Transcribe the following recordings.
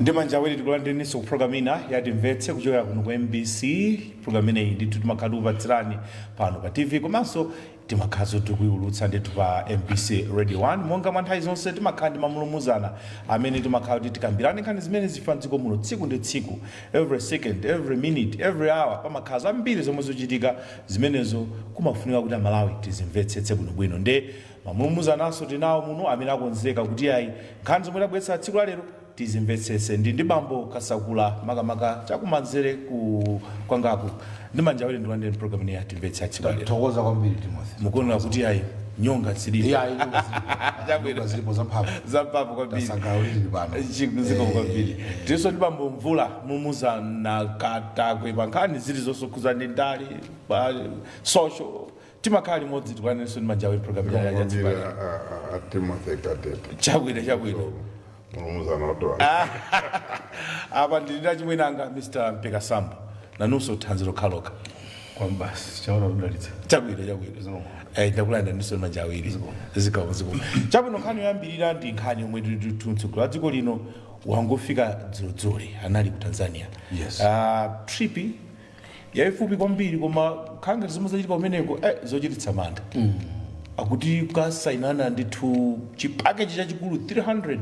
Ndi manja awiri tikulandireninso ku program ina ya Timvetse kuchokera kuno ku MBC. Program ineyi ndithu timakhala tikupatsirani pano pa TV, komanso timakhalanso tikuiulutsa ndithu pa MBC Radio 1. Monga mwa nthawi zonse, timakhala ndi mamulumuzana amene timakhala kuti tikambirane nkhani zimene zifa mdziko muno tsiku ndi tsiku. Every second, every minute, every hour pamakhala zambiri zomwe zochitika zimenezo kumafunika kuti Amalawi tizimvetsetse bwinobwino. Nde mamulumuzananso tinawo muno amene akonzeka kuti ayi, nkhani zomwe tabweretsa tsiku la lero tizimvetsetse. Ndi bambo Kasakula, makamaka chakumanzere ku kwangaku. Ndi manja awiri ndikulandire program ine ya Timvetse tsiku la lero. Thokoza kwambiri, Timothy. Mukuonera kuti ayi, nyonga zilipo. Iya, nyonga zilipo. Chabwino. Nyonga zilipo zamphamvu. Zamphamvu kwambiri. Tasangalala kuti tili pano. Ziko kwambiri. Tinso ndi bambo Mvula, mulumuzana katakwe pa nkhani zilizonse zokhuza ndi ndale pa social, timakhala limodzi. Tikulandirenso ndi manja awiri program ya tsiku la lero. A Timothy Katete. Chabwino, chabwino. Mulumuzana watoa. Apa ndili ndi achimwene anga Mr Mpekasambo. Nanunso thanzi lokhalokha. Kwambasi, chaona kudalitsa. Chabwino, chabwino. Ndakulanda ndiso manja awiri. Zikomo, zikomo. Chabwino, nkhani yoyambirira ndi nkhani yomwe mtsogoleri wa dziko lino wangofika dzulodzuli, anali ku Tanzania. Yes. Trip yayifupi kwambiri, koma khanga zomwe zachitika kumeneko zochititsa mantha. Akuti kasainana ndithu chipackage chachikulu, 300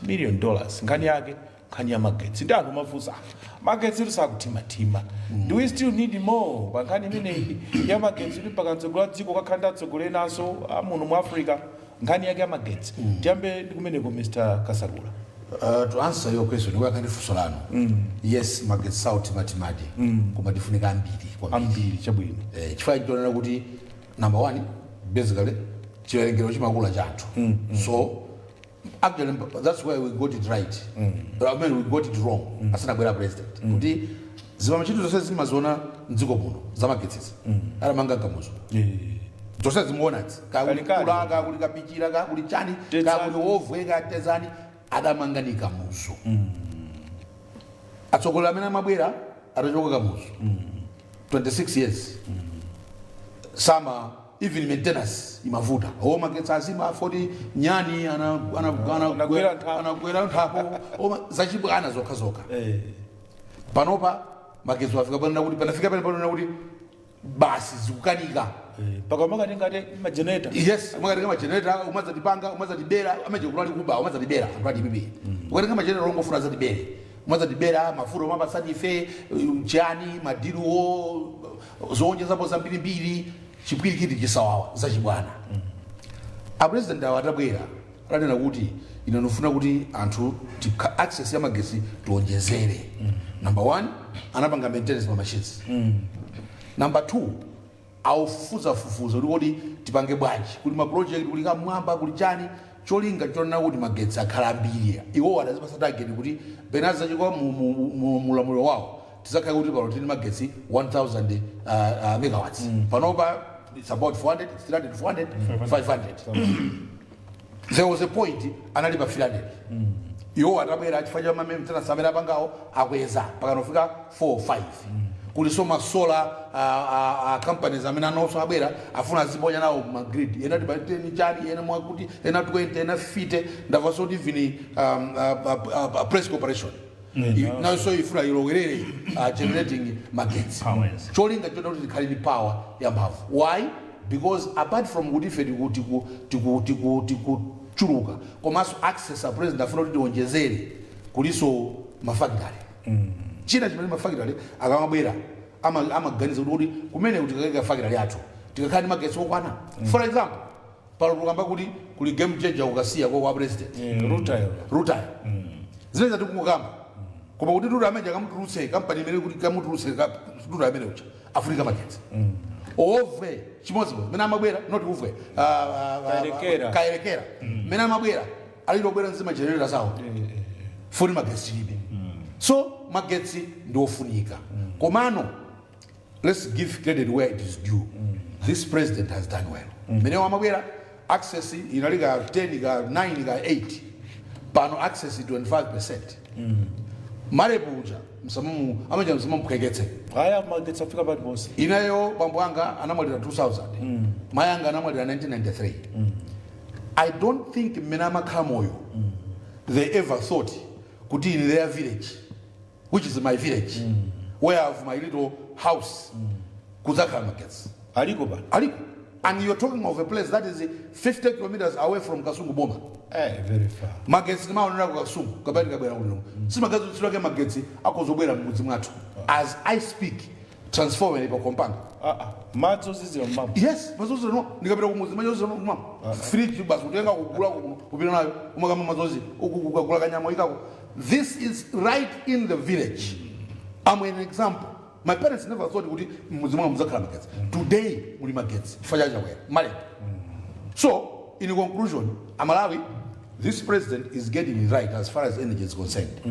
million dollars. Nkhani yake nkhani ya magetsi. Ndi anthu mafunsa, "Ah, magetsi tisakuthimathima, do we still need more pa nkhani imeneyi ya magetsi?" Kuti mpaka mtsogoleri wa dziko kakhala ndi atsogoleri naso amuno mu Africa, nkhani yake ya magetsi. Tiyambe ndi kumeneko, Mr Kasakula. To answer your question, kuyankha ndi funso lanu, yes, magetsi sauthimathimadi, koma tifunika ambiri kwambiri. Ambiri, chabwino. Chifukwa chionera kuti number one, basically chiwerengero chimakula cha anthu. So actually that's where we got it right, I mean, we got it wrong asanabwera president, kuti zimamachito zonse zimaziona mdziko muno zamagetsizi adamanga Kamuzu. Zonse zimuonadzi, kakuli Kalikali. Kula, kakuli Kapichira, kakuli chani, Tedzani. kakuli Wovwe, katezani, adamanga ni Kamuzu. Atsogoleri amene amabwera atachoka Kamuzu, 26 years, sama even maintenance imavuta. O, magetsi azima 40, nyani Anagwera nthapo. Anagwera nthapo. Oma zachibwana zokha zokha. Panopa magetsi afika panena kuti panafika pene panena kuti basi, zikukanika. Mpaka makatingati magenerator. Yes, umakatenga magenerator, umadzatipanga, umadzatibera. Amaje kulali kuba, umadzatibera anthu a DPP. Ukatenga magenerator ongofuna azatibere, umadzatibera mafuta, umapasani ife chani, madiluwo, zowonjezapo zambirimbiri, chipwirikiti, chisawawa, zachibwana. Apresident awo atabwera adanena kuti ine ndifuna kuti anthu access ya magetsi tionjezere. Number one, anapanga maintenance pa machines. Number two, aufufuzafufuza kuti kodi tipange bwanji, kuli maproject, kuli kamwamba, kuli chani, cholinga chonena kuti magetsi akhala ambiri. Iwo adazipasa target kuti benazachikwa mulamuliro wawo tizakhale kuti pano tili magetsi 1000 megawatts. Panopa it's about 400, 300, 400, 500. There was a point anali pa 300. Iwo atabwera, chifukwa cha maintenance amene apangawo, akweza pakanofika 4, 5. Kuliso ma solar companies amene anonso abwera, afuna aziponya nawo magrid, ena tipa 10 chani, ena mwakuti, ena 20, ena 50. Ndamvanso kuti even Press Corporation nayonso ifuna ilowerere generating magetsi. Powers. Cholinga chona kuti tikhale ndi power yamphamvu. Why? Because apart from kuti ife tikuchuluka, komanso access, a president afuna kuti tionjezere. Kuliso mafakitale. China chimene mafakitale akamabwera amaganiza kuti kumene kuti tikakaika fakitale yathu tikakhala ndi magetsi okwana. For example, pano tikamba kuti kuli game changer ukasiya kwa president. Rutile. Rutile, zimene zatikungokamba, koma kuti rutile amene akamutulutse kampani imene kuti kamutulutse rutile amene ucha afunika magetsi. Ove chimodzimodzi mene amabwera, not Uvwe, Kayelekera. Kayelekera, mene amabwera alilobwera nzima generator zawo funi magetsi tilibe. So magetsi ndi ofunika, komano let's give credit where it is due. This president has done well. Mene wamabwera access inali ka 10, ka 9, ka 8. Pano access 25. Malepu uja msamamu amaja msamamuphweketse. Aya, magetsi afika paliponse. Ineyo bambo anga anamwalira 2000, mayi anga anamwalira 1993. I don't think mmene amakhala moyo they ever thought kuti Kuti in their village, which is my village, where I have my little house, kudzakhala magetsi. Aliko pano. Aliko. And you're talking of a place that is 50 kilometers away from Kasungu Boma. Very far. Magetsi timaonera ku Kasungu kapena tikabwera kuno. Simagetsi tilake, magetsi akozobwera mudzi mwathu. As I speak, transformer ili pa kompanga. Ah, ah. Madzi ozizira mmamo? Yes, mazozi no. Ndikapita kumudzi, mazozi no mama. Fridge basi kutenga kugula kuno, kupita nayo umakama mazozi ukugula kanyama ikako. This is right in the village. I'm an example. My parents never thought kuti mudzi mwawo mudzakhala magetsi. Today muli magetsi chifukwa cha Chakwera malepo. So in conclusion, Amalawi, this president is getting it right as far as energy is concerned.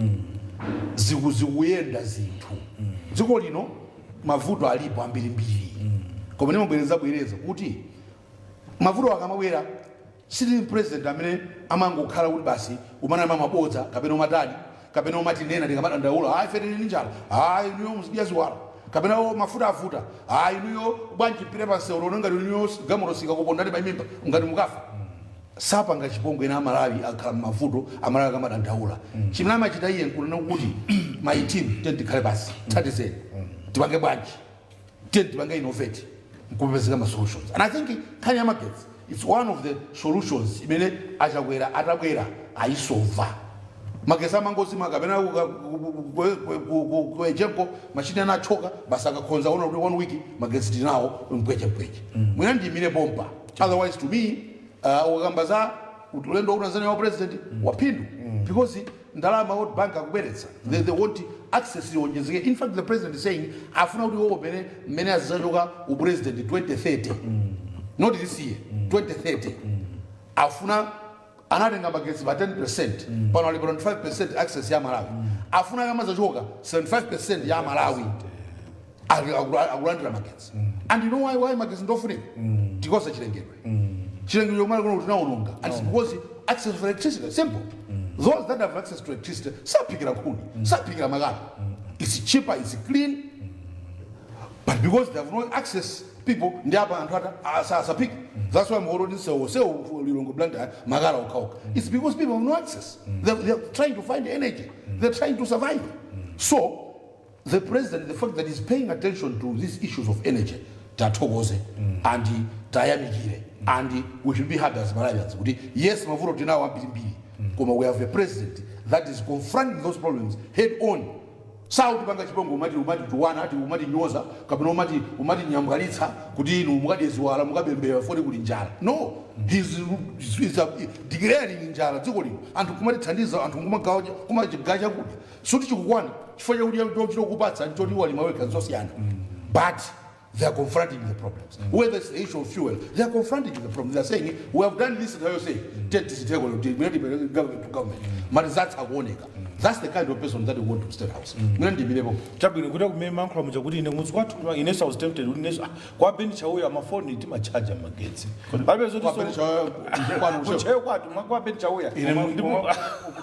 Zikuyenda zinthu. Dziko lino mavuto alipo ambirimbiri, koma ndimabwereza bwereza kuti mavuto akamabwera, sitili president amene amangokhala kuti basi umanama mabodza kapena umatani kapena umatinena tikamadandaula, "Ayi, ife tili ndi njala." "Ayi, inuyo muzidya ziwala," kapena, "Oh, mafuta avuta." "Ayi, inuyo bwanji mpire pansewu lero ngati inuyo gamorosika kupondani pamimba ngati mukafa." Sapanga chipongwe ena Amalawi akhala mmavuto. Amalawi akamadandaula, chimene amachita iye nkunena kuti, "My team, tiye tikhale pasi, thandizeni, tipange bwanji? Tiye tipange innovate," nkupezeka ma solutions. And I think nkhani ya magetsi, it's one of the solutions imene aChakwera atabwera ayisova. Magetsi amangozima kapena kuEGENCO machine anachoka basi, akakhonza ona kuti one week magetsi tinawo mpweche mpweche. Mwina ndiyimire pompa. Otherwise, to me, ukakamba za ulendo wa Tanzania wa president, waphindu, because ndalama World Bank akubweretsa, they want access iwonjezeke. In fact, the president is saying afuna kuti iwo mmene mmene azizachoka upresident 2030, not this year, 2030, afuna anatenga magetsi pa 10%, pano ali pa 25% access ya Malawi. Afuna kamazachoka 75% ya Malawi akulandira magetsi. And you know why magetsi ndofunika? Tikosa chilengedwe, chilengedwe kumene kuno tinaononga, and it's because access of electricity, simple. Those that have access to electricity saphikira nkhuni, saphikira makala. It's cheaper, it's clean. But because they have no access, people ndi apa anthu ata asapika. That's why mukoroti sewo sewo Lilongwe, Blantyre, makala okhaokha. It's because people have no access. They're trying to find energy, they're trying to survive. So the president, the fact that he's paying attention to these issues of energy, tathokoze and tayamikire, and we should be happy as Malawians kuti yes, mavuto tinawo ambirimbiri, koma we have a president that is confronting those problems head on. Sautipanga chipongwe, umati tuwana ati umati nyoza kapena umati nyambwalitsa kuti inu mukadye ziwala, mukabembera foti kuli njala. No, he's declaring njala dziko lino, anthu kumatithandiza, anthu kumagawa, kumachigawa chakudya. Suti chikukwana chifukwa chakudya chokupatsa nchoti walima wekha, zosiyana. But they are confronting the problems. Whether it's the issue of fuel, they are confronting the problem. They are saying, "We have done this," and they say, "Government to government." Ma results akuoneka. That's the kind of person that we want to State House. Mwina ndimirepo. Chabwino, kuti kumene mankhula muja kuti ine mudzi kwathu, inenso I was tempted kuti inenso kwa Ben Chauya amafoni timachaja magetsi, palibe zoti Kwa Ben Chauya, kwanu kuchewa. Kuchewa kwathu kwa Ben Chauya.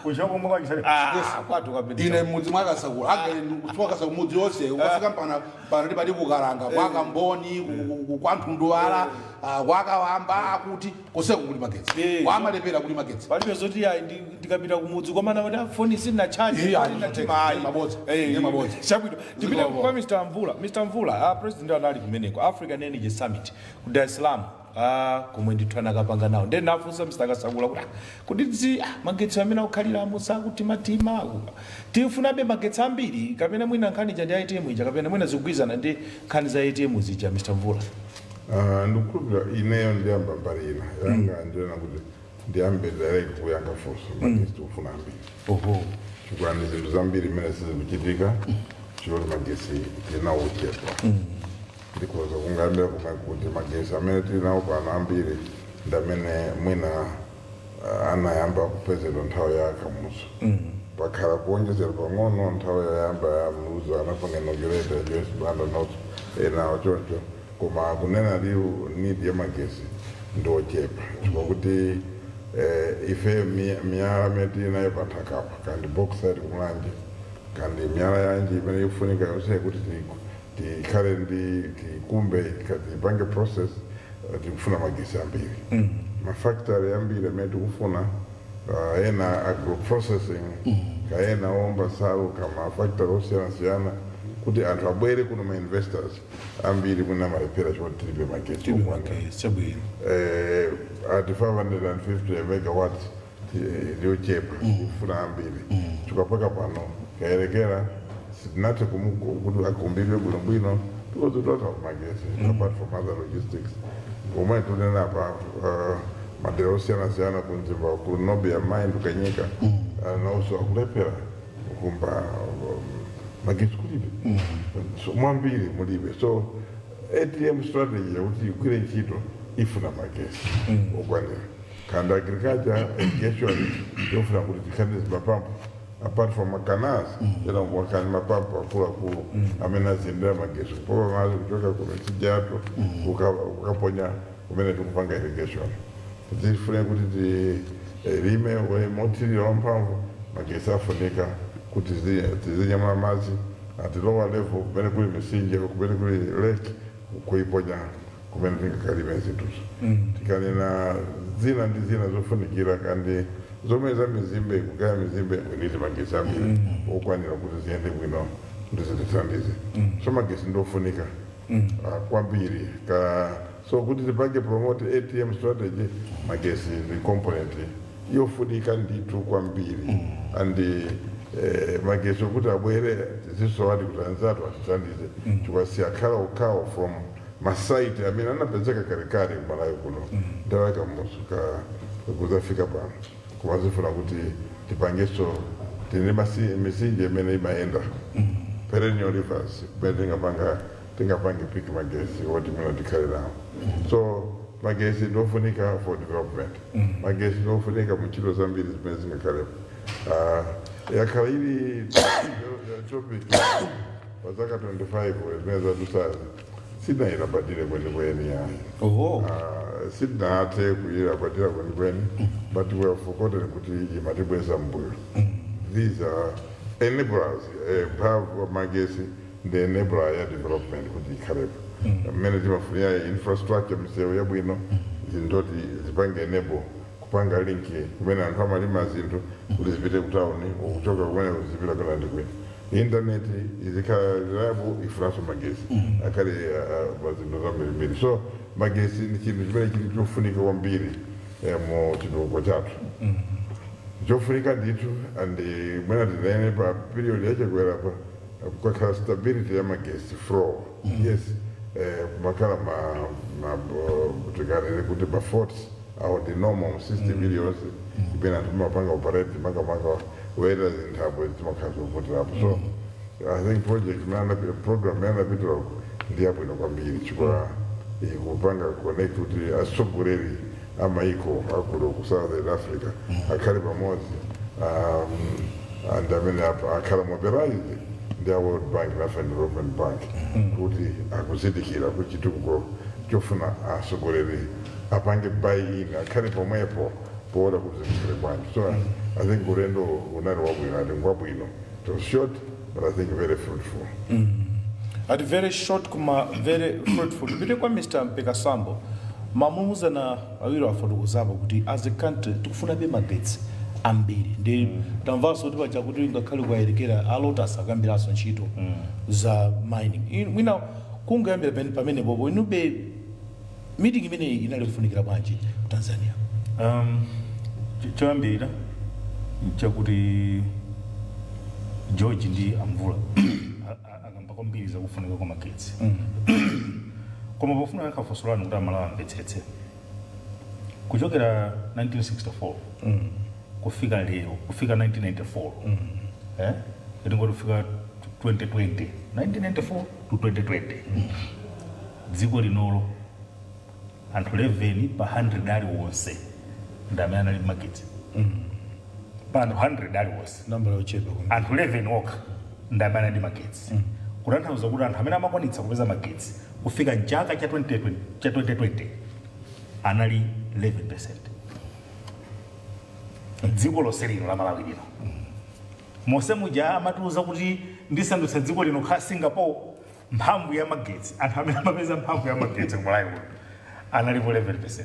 Kuchewa komwe kwachisale. Ah, kwathu kwa Ben Ine Chauya. mudzi mwakasakula agale mwakasakula mudzi wonse ukafika mpana pano tipati kukalanga kwakamboni kwa Nthunduwala, kwakawamba kuti koseko kuli magetsi. Kwamalepera kuli magetsi. Palibe zoti ayi, ndikapita kumudzi kwamana kuti foni sina charge. Iya, mabodza. Ndiye mabodza. Chabwino, tipite Zikomo. kwa Mr Mvula. Mr Mvula, president anali kumeneko, African Energy Summit ku Dar es Salaam, komwe ndithu anakapanga nawo. Ndiye nafunsa Mr Kasakula kuti kuti magetsi amene akukhaliramo sakutimatima, tifunabe magetsi ambiri kapena mwina nkhani ija ndi ATM ija, kapena mwina zikugwizana ndi nkhani za ATM zija, Mr Mvula? Ah, ndikukhulupirira ineyo ndiyamba mbali ina yanga, ndiyona kuti ndiyambe direct kuyankha funso. Magetsi tikufuna ambiri. Oho. Chifukwa ni zinthu zambiri imene sizikuchitika chiloti magetsi tinawo ochepa. Ndikhoza kungayambira kumwe kuti magetsi amene tili nawo pano ambiri ndi amene mwina anayamba kupezedwa nthawi ya Kamuzu. Pakhala kuonjezera pang'ono nthawi yoyamba ya Muluzi, anapanga inaugurate Joyce Banda not enawo choncho. Koma kunena real need ya magetsi ndi ochepa, chifukwa kuti ife miyala imene tili nayo panthakapa, kandi bauxite kumulanje, kandi miyala yanji imene ikufunika yonse kuti tikhale ndi tikumbe, tipange process, tikufuna magetsi ambiri. Mafactory ambiri amene tikufuna Ena agro processing, kaena omba nsalu, kama factory osiyanasiyana, kuti anthu abwere kuno, ma investors ambiri mwina malephera choti tilibe magetsi okwanira. Okay, chabwino. Ati 550 megawatts ndiyochepa, kufuna ambiri. Chikapaka pano Kayelekera sitinathe kuti akumbidwe bwinobwino because we don't have magetsi, apart from other logistics. Pomwe tunena pa madera osiyanasiyana kunzimba ku Nobia mine, ku Kanyika, nawonso akulephera kukumba, magetsi kulibe. So mwambiri mulibe. So ATM strategy yakuti igwire ntchito ifuna magesi okwanira. Kandi agriculture irrigation yofuna kuti tikhale zimapampu apart from macanals, tena wakani mapampu akuluakulu amene aziyendera magesi kupopa madzi kuchoka ku mitsinje yathu kukaponya kumene tikupanga irrigation. Tifune kuti tilime mothirira wamphamvu, magesi afunika kuti tizinyamula madzi at lower level kumene kuli mitsinje, kumene kuli lake, kuiponya kumene tingakalime zinthuzo. Tikanena zina ndi zina zofunikira kandi zomwe za mizimbe, kugaya mizimbe, we need magesi ambiri okwanira kuti ziyende bwino, kuti zitithandize. So magesi ndofunika kwambiri ka. So kuti tipange promote ATM strategy, magesi ndi component yofunika ndithu kwambiri. And magesi okuti abwere tizisowati kuti anzathu atithandize, chifukwa siyakhala okhawo from masites amene anapezeka kalekale kumalawi kuno, nthawi yakamuzu ka kuzafika pano. Koma zifuna kuti tipangenso, tine mitsinje imene imayenda, perennial rivers, kumene tingapange pick magesi oti mwina tikhale nawo. So magesi ndofunika for development, magesi ndofunika muntchito zambiri zimene zingakhalepo. Yakhala ili topic pa zaka 25 zimene zadusazi, sinayilabadire kwenikweni yayi. Oho. Sitinathe kuyilabadira kwenikweni, but we have forgotten kuti imatibweza mbuyo. These are enablers, mphamvu magesi ndi enabler ya development kuti ikhalepo. Mmene timafunira infrastructure, misewu yabwino, zintoti zipange enable kupanga link kumene anthu amalima zinthu kuti zipite ku town, kuchoka kumene zipita kwina ndi kwina. Internet izikhala reliable, ifunanso magesi akhale zinthu zambirimbiri. So magesi ndi chinthu chimene chili chofunika kwambiri mu chitukuko chathu, chofunika ndithu. And mwina tinene pa period yachakwera pa kukakhala stability ya magesi flow, yes, kumakhala ma tikanene kuti ma faults awo ndi normal system iliyonse imene anthu mapanga operate, makamaka wera zinthapo zimakhala zovutirapo. So I think project imene program imene anapitira ndi yabwino kwambiri chifukwa ikupanga connect kuti atsogoleri amaiko akulu ku Southern Africa akhale pamodzi, and amene akhala mobilized ndi a World Bank na African Development Bank kuti akuzindikira kuti chitukuko chofuna atsogoleri apange buy in, akhale pomwepo poona kuti zikhale bwanji. So I think ulendo unali wabwino, ati ngwabwino. It was short, but I think very fruitful. Ati very short koma very fruitful. Tipite kwa Mr Mpekasambo. Mamumuzana awiri afotokozapo kuti as a country tikufunabe magetsi ambiri, ndi tamvanso kuti paja kuti ngakhale kuwayerekera a Lotus akuyambiranso ntchito za mining. Mwina kungoyambira pamene popo, inube meeting imeneyi inali kufunikira bwanji ku Tanzania? Choyambirira nchakuti George ndi Amvula akamba kwambiri zakufunika kwa magetsi, koma pofuna yankha funso lanu kuti Amalawi amvetsetse, kuchokera 1964 kufika lero, kufika 1994, itingoti kufika 2020, 1994 to 2020, dziko linolo anthu 11 pa 100 aliwonse ndi amene anali magetsi. Pa anthu 100 aliwonse, nambala yochepa kwambiri. Anthu 11 okha ndi amene anali magetsi, kutanthauza kuti anthu amene amakwanitsa kupeza magetsi kufika mchaka cha 2020, cha 2020 anali 11 dziko lonse lino la Malawi lino. Mose muja amatiuza kuti ndisandutsa dziko lino khala Singapore, mphamvu ya magetsi, anthu amene amapeza mphamvu ya magetsi ku Malawi kuno analipo 11.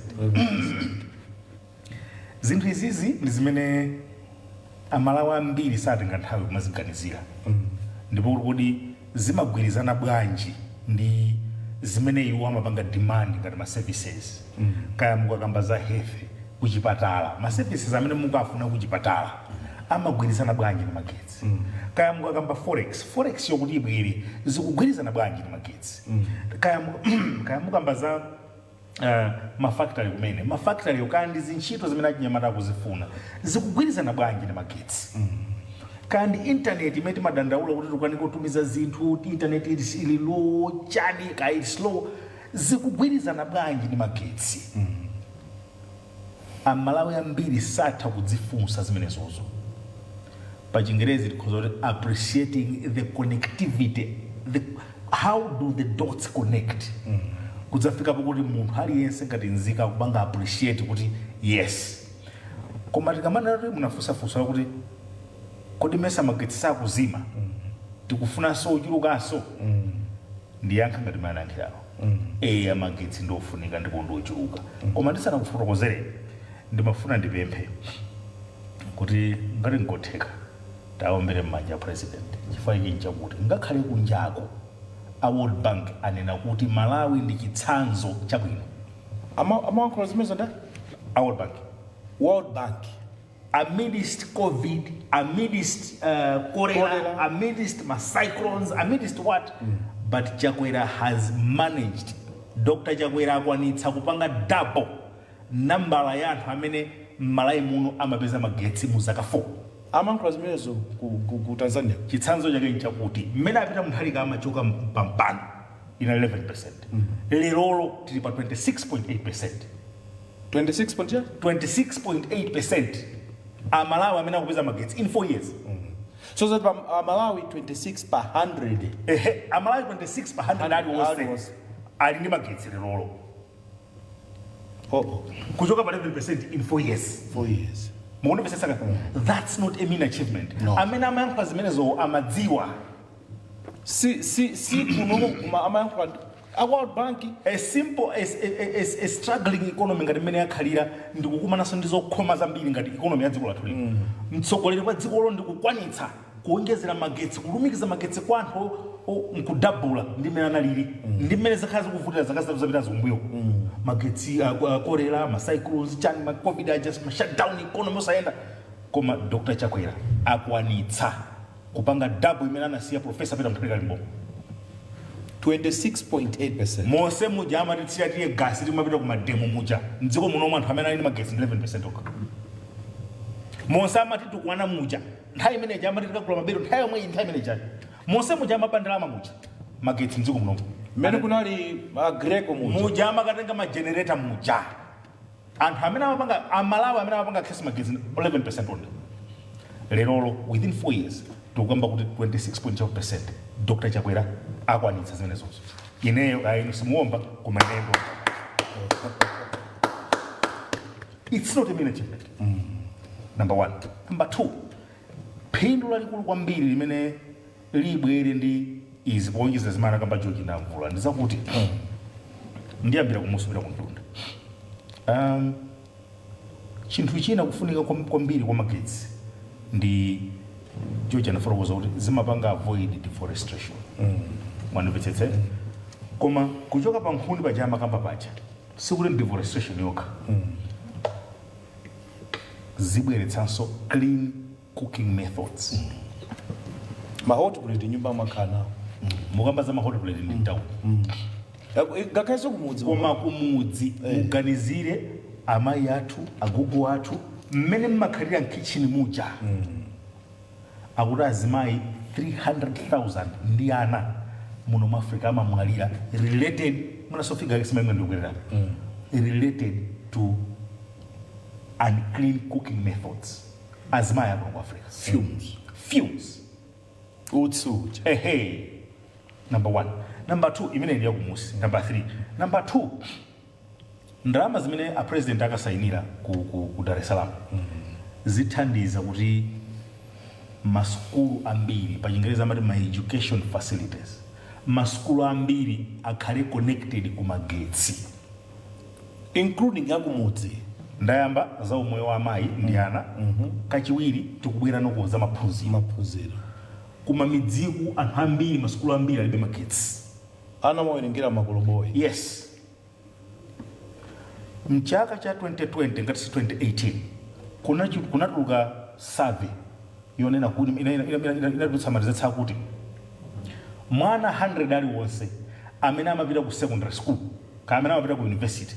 Zinthu izizi ndi zimene Amalawi ambiri satenga nthawi kumaziganizira, ndipo kuti kodi zimagwirizana bwanji ndi zimene iwo amapanga demand ngati ma services. Kaya mukakamba za health, kuchipatala, ma services amene mukafuna kuchipatala amagwirizana bwanji ndi magetsi? Kaya mukakamba forex, forex yokuti ibwere zikugwirizana bwanji ndi magetsi? Kaya mukamba za mafactory, kumene mafactory kaya ndi zintchito zimene achinyamata akuzifuna zikugwirizana bwanji ndi magetsi? Kaya ndi internet imene timadandaula kuti tikukanika kutumiza zinthu, internet ili low, chani, kaya ili slow, zikugwirizana bwanji ndi magetsi? Amalawi ambiri satha kudzifunsa zimenezozo. Pa Chingerezi tikhoza kuti appreciating the connectivity, how do the dots connect, kudzafikapo kuti munthu aliyense ngati nzika akupanga appreciate kuti yes. Koma tikamanena kuti munafunsafunsa kuti kodi mesa magetsi sakuzima, tikufunanso ochulukanso, ndiyankha ngati mayankhirawo. Eya, magetsi ndofunika ndipo ndochuluka. Koma ndisanakufotokozereni, ndimafuna ndipemphe kuti ngati nkotheka taombere m'manja President, chifukwa ichi nchakuti ngakhale kunjako a World Bank anena kuti Malawi ndi chitsanzo chabwino. Amawankhula zimenezo nda? A World Bank. World Bank. Amidst COVID, amidst cholera, Cholera. Amidst ma cyclones, amidst what, but Chakwera has managed, Dr Chakwera akwanitsa kupanga double nambala ya anthu amene m'Malawi muno amapeza magetsi mu zaka 4. Amayankhula zimenezo ku Tanzania? Chitsanzo chake nchakuti mmene apita Mutharika amachoka pampando ina 11, lerolo tili pa 26.8. 26 point 26.8 Amalawi amene akupeza magetsi in 4 years. So that pa Malawi 26 pa 100? Ehe, Amalawi 26 pa 100 aliwonse Aliwonse. ali ndi magetsi lerolo, Oh. kuchoka pa 11 in 4 years. 4 years. Mukunimvesesaka? That's not a mean achievement. No. Amene amayankhula zimenezo amadziwa. Si kunoko, koma amayankhula a World Bank. A simple a struggling economy ngati mmene yakhalira, ndikukumananso ndi zokhoma zambiri ngati economy ya dziko lathu lino, mtsogoleri wa dzikolo ndikukwanitsa kuonjezera magetsi, kulumikiza magetsi kwa anthu nkudabula ndi mmene analili ndi mmene zakhala zikuvutira zaka 3 zapita zikumbuyo, magetsi, cholera, ma cyclones, chani, ma COVID aja, ma shutdown, economy osayenda, koma Dr Chakwera akwanitsa kupanga double imene anasiya Professor Peter Mutharika Limbomo. 26.8. Monse muja amatitsira tear gas, timapita ku mademo muja, mdziko muno anthu amene ali ndi magetsi ndi 11 okha. Monse amati tikwana muja, nthawi imeneja amati tikagula mabero, nthawi yomwe iyi, nthawi imeneja monse muja amabandalama muja, magetsi mdziko munomu Mmene kunali Aggreko muja. Muja amakatenga magenerator muja, anthu amene amapanga, Amalawi amene amapanga access magetsi 11 only. Lerolo within 4 years tikukamba kuti 26.7. Dr Chakwera akwanitsa zimenezozo. Ineyo ayi, simuomba, koma ineyo it's not a mean achievement, number one. Number two, phindu lalikulu kwambiri limene libwere ndi izi, powonjeza zimene akamba George na Mvula, ndizakuti ndiyambira kumusumira kumtunda. Chinthu china kufunika kwambiri kwa magetsi ndi George anafotokoza kuti zimapanga avoid deforestation, mwandimvetsetse? Koma kuchoka pa nkhuni paja amakamba paja, sikuti ndi deforestation yokha, zibweretsanso clean cooking methods. Ma hot plate nyumba mwakhala nawo. Mukamba za ma hot plate ndi mtown. Ngakhalenso kumudzi. Koma kumudzi, muganizire amayi athu, agogo athu, mmene mmakhalira mkitchen muja. Akuti azimayi 300,000 ndi ana muno mu Africa amamwalira related, munasofika kisimamwe ndikwerera, related to unclean cooking methods, azimayi akuno ku Africa. Fumes. Fumes. Utsi uja. Ehe, number one. Number two, imene ndi yakumusi. Number three, number two, ndalama zimene a President akasayinira ku Dar es Salaam zithandiza kuti masukulu ambiri, pa Chingereza amati ma education facilities, masukulu ambiri akhale connected ku magetsi. Including akumudzi. Ndayamba za umoyo wa amayi ndi ana. Kachiwiri tikubwera nokuza maphunziro. Maphunziro. Kuma midziku anthu ambiri, masukulu ambiri alibe magetsi. Ana mawerengera makoloboyi. Yes, mchaka cha 2020 ngati si 2018 kunatuluka survey yonena kuti inatulutsa malizatsa kuti mwana 100 aliwonse amene amapita ku secondary school ka amene amapita ku university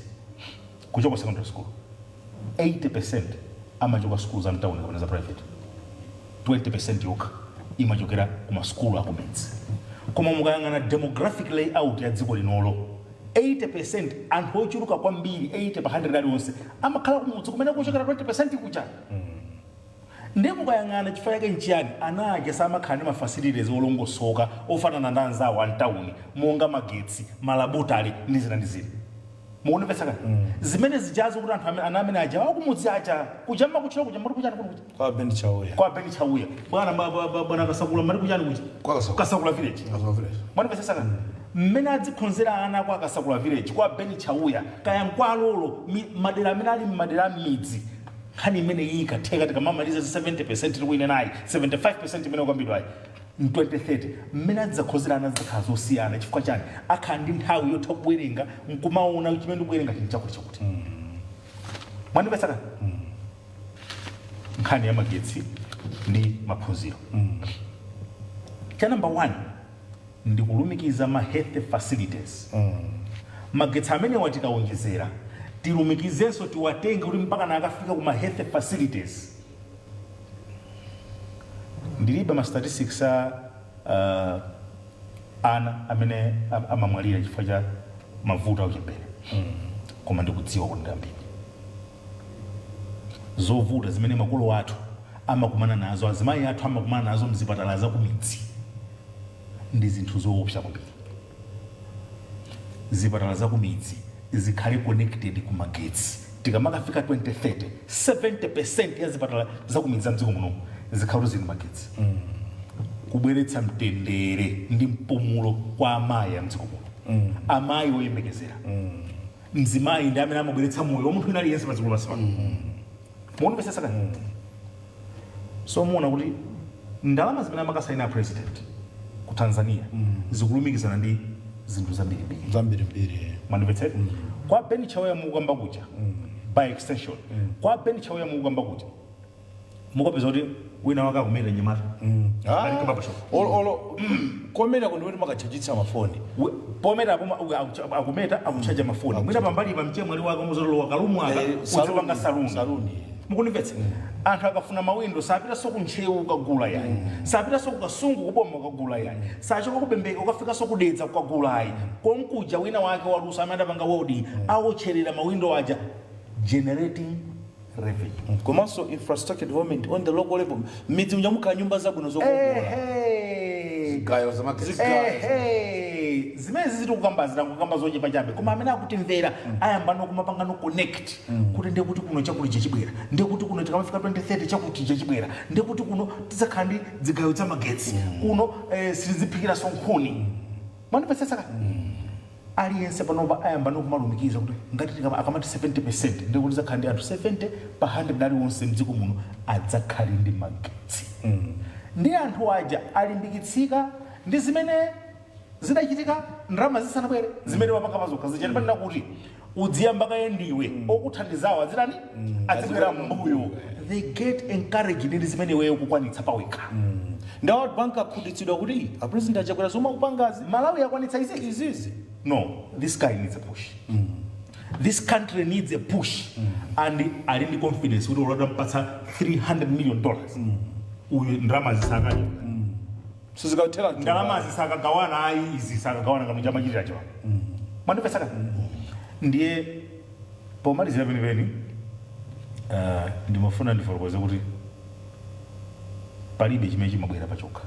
kuchoka secondary school, 80% amachoka school za mtawuni kapena za private, 20% yokha imachokera ku masukulu akumidzi. Koma mukayang'ana demographic layout ya dziko linolo, 80%, anthu ochuluka kwambiri, 80 pa 100 aliwonse amakhala kumudzi kumene kuchokera 20% kucha. Ndiye mukayang'ana chifukwa chake nchiyani? Ana ake samakhala ndi mafacilities olongosoka ofanana ndi anzawo amtawuni, monga magetsi, malaboratory ndi zina ndi zina. Mukunimvetsa kani? Zimene zijazo kuti anthu ana amene aja akumudzi aja kuja makutchula kuja mati kuchani kuno kuja? Kwa Ben Chauya. Kwa Ben Chauya, bwana bwana Kasakula, mati kuchani kuja? Kwa Kasakula. Kasakula village. Kasakula village. Mwanimvetsa kani? Mmene adzikhonzera ana kwa Kasakula village, kwa Ben Chauya, kaya nkwalolo, madera amene ali mmadera a midzi, nkhani imene iyi ikatheka, tikamamaliza 70% tikuine nayi, 75% imene kwambidwa ayi m 2030, mmene adzakhozera ana adzakhala zosiyana. Chifukwa chani? Akhala ndi nthawi yotha kuwerenga nkumaona chimene ndikuwerenga chinthu chakuti chakuti. Mwandipetsa kani? Nkhani ya magetsi ndi maphunziro, cha number one ndi kulumikiza ma health facilities. Magetsi amenewa tikawonjezera, tilumikizenso, tiwatenge kuti mpaka na akafika kuma health facilities. Ndilibe ma statistics a ana amene amamwalira chifukwa cha mavuto auchembere, koma ndikudziwa kuti ndi ambiri. Zovuta zimene makolo athu amakumana nazo, azimayi athu amakumana nazo mzipatala zakumidzi ndi zinthu zoopsa kwambiri. Zipatala zakumidzi zikhale connected ku magetsi. Tikamakafika 2030, 70% ya zipatala zakumidzi za mdziko muno zikhale zili magetsi, kubweretsa mtendere ndi mpumulo kwa amayi a mdziko muno, amayi oyembekezera. Mzimayi ndi amene amabweretsa moyo wa munthu wina aliyense pa dziko lapansi pano. Muonepesesa kani? So muona kuti ndalama zimene amakasaina president ku Tanzania zikulumikizana ndi zinthu zambirimbiri. Zambirimbiri. Mwandimvetsera? Kwa Ben Chauya mukukamba kuja, by extension kwa Ben Chauya mukukamba kuja, mukapeza kuti wina wake akumeta nyamata ali ku barber shop. Olo komera kundi kuti makachajitsa mafoni. Pometa akumeta, akuchaja mafoni, mwina pambali pa mchemwali wake muzotolowa kalumu aka uzipanga saluni. Saluni. Mukunimvetsa? Anthu akafuna mawindo sapitanso kuntchewu kukagula yayi, sapitanso kukasungu kuboma kukagula yayi, sachoka kubembeka ukafikanso kudedza kukagula ayi. Konkuja wina wake waluso amene adapanga welding awotcherera mawindo aja, generating revenue. Komanso infrastructure development on the local level, midzi muja mukhala nyumba zabwino zokongola. Ehe. Gayo zamagetsi. Ehe, zimene ziziti kukamba zitangokamba zochepa chabe, koma amene akutimvera ayamba nokumapanga no connect kuti ndiye kuti kuno chakuti chachibwera, ndiye kuti kuno tikamafika 2030 chakuti chachibwera, ndiye kuti kuno tidzakhala ndi zigayo za magetsi kuno, sitiziphikiranso nkhuni. Mwandipetsetsa ka? Aliyense panopa ayamba nokumalumikiza kuti ngati akamati 70%, ndiye kuti tidzakhala ndi anthu 70 pa 100 aliwonse mdziko muno adzakhale ndi magetsi. Ndi anthu aja alimbikitsika ndi zimene zidachitika ndalama zisanabwere, zimene wapanga pazokha zichatipanira kuti udziyamba kaye ndiwe, okuthandizawo adzitani? Adzibwera mbuyo. They get encouraged ndi zimene iweyo kukwanitsa pawekha. Ndi World Bank akhutitsidwa kuti a president achakwera zomwe akupangazi. Malawi yakwanitsa izi. Izizi. No, this guy needs a push, this country needs a push, and ali ndi confidence kuti oladampatsa $300 million uyu, ndalama zisakadya. Sizikathera. Ndalama zisakagawana ayi, izi sakagawana kanu chamachitira chiwa. Mwandipesaka? Ndiye pomalizira penipeni, ndimafuna ndifotokoze kuti palibe chimene chimabwera pachokha,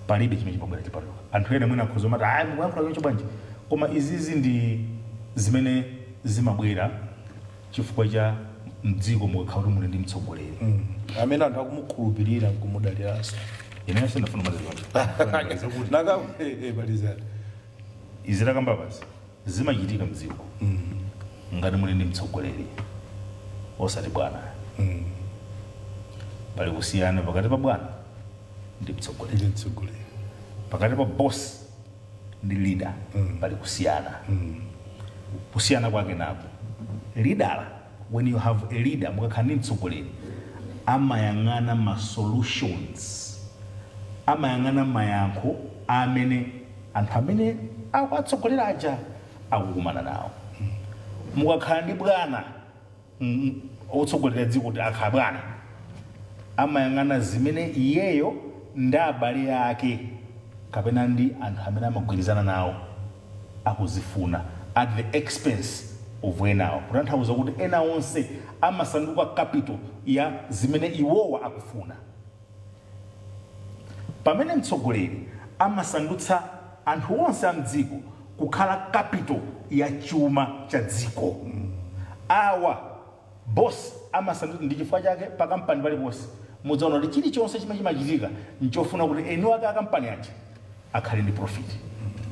palibe chimene chimabwera chipachokha. Anthu ena mwina akhoza mati, "Ayi, mukuyankhula choncho bwanji?" Koma izizi ndi zimene zimabwera chifukwa cha mdziko mukakhala kuti muli ndi mtsogoleri amene anthu akumukhulupirira nkumudaliranso. Ineyo sindafuna maziko. Naka malizani. Izi takamba pasi zimachitika mdziko. Ngati muli ndi mtsogoleri, osati bwana. Pali kusiyana pakati pa bwana ndi mtsogoleri. Ndi mtsogoleri. Pakati pa boss ndi leader pali kusiyana. Kusiyana kwake nako, leader, when you have a leader, mukakhala ndi mtsogoleri, amayang'ana ma solutions, amayang'ana mayankho amene anthu amene akuatsogolera aja akukumana nawo. Mukakhala ndi bwana, otsogolera dziko kuti akhala bwana, amayang'ana zimene iyeyo ndi abale ake kapena ndi anthu amene amagwirizana nawo akuzifuna at the expense of enawo, kutanthauza kuti ena onse amasanduka capital ya zimene iwowa akufuna, pamene mtsogoleri amasandutsa anthu onse a mdziko kukhala capital ya chuma cha dziko. Awa boss amasandutsa. Ndi chifukwa chake pa kampani paliponse mudzaona kuti chilichonse chimene chimachitika nchofuna kuti eni ake a kampani aja akhale ndi profit.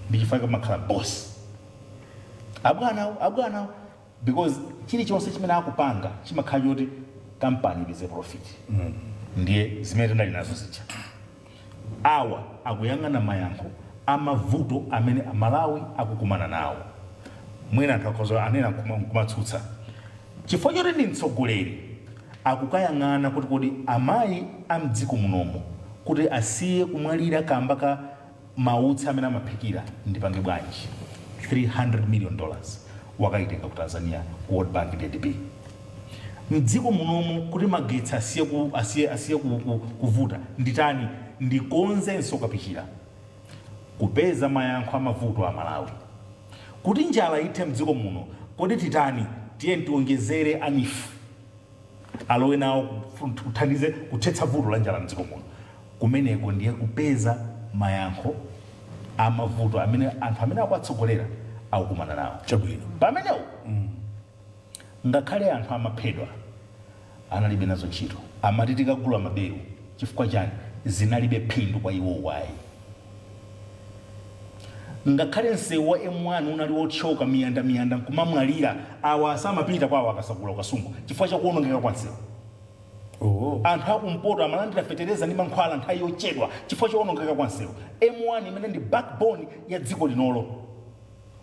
Ndi chifukwa chake pamakhala boss, abwanawo, abwanawo, because chilichonse chimene akupanga chimakhala choti kampani ipeze profit. Ndiye zimene tinali nazo zija, awa akuyang'ana mayankho amavuto amene Amalawi akukumana nawo. Mwina anthu akhoza anena nkumatsutsa chifukwa choti ndi mtsogoleri, akukayang'ana kuti kodi amayi a mdziko munomo kuti asiye kumwalira kamba ka mautsi amene amaphikira, ndipange bwanji? $300 million wakayitenga ku Tanzania, ku World Bank ndi ADB. Mdziko munomu kuti magetsi asiye kuvuta, nditani? Ndikonzenso Kapichira, kupeza mayankho amavuto a Malawi. Kuti njala ithe mdziko muno, kodi titani? Tiye tionjezere a NEEF, alowe nawo kuthandize kuthetsa vuto la njala mdziko muno. Kumeneko ndiye kupeza mayankho amavuto amene anthu amene akuwatsogolera akukumana nawo. Pamenewo ngakhale anthu amaphedwa, analibe nazo ntchito, amati tikagula maberu. Chifukwa chani? Zinalibe phindu kwa iwo wayi. Ngakhale msewu wa M1 unali wothyoka miyanda miyanda, nkumamwalira, awa samapita kwawo akasakula kuKasungu chifukwa chakuonongeka kwa msewu. Anthu akumpoto amalandira fetereza ndi mankhwala nthawi yochedwa chifukwa choonongeka kwa msewu. M1 imene ndi backbone ya dziko linolo,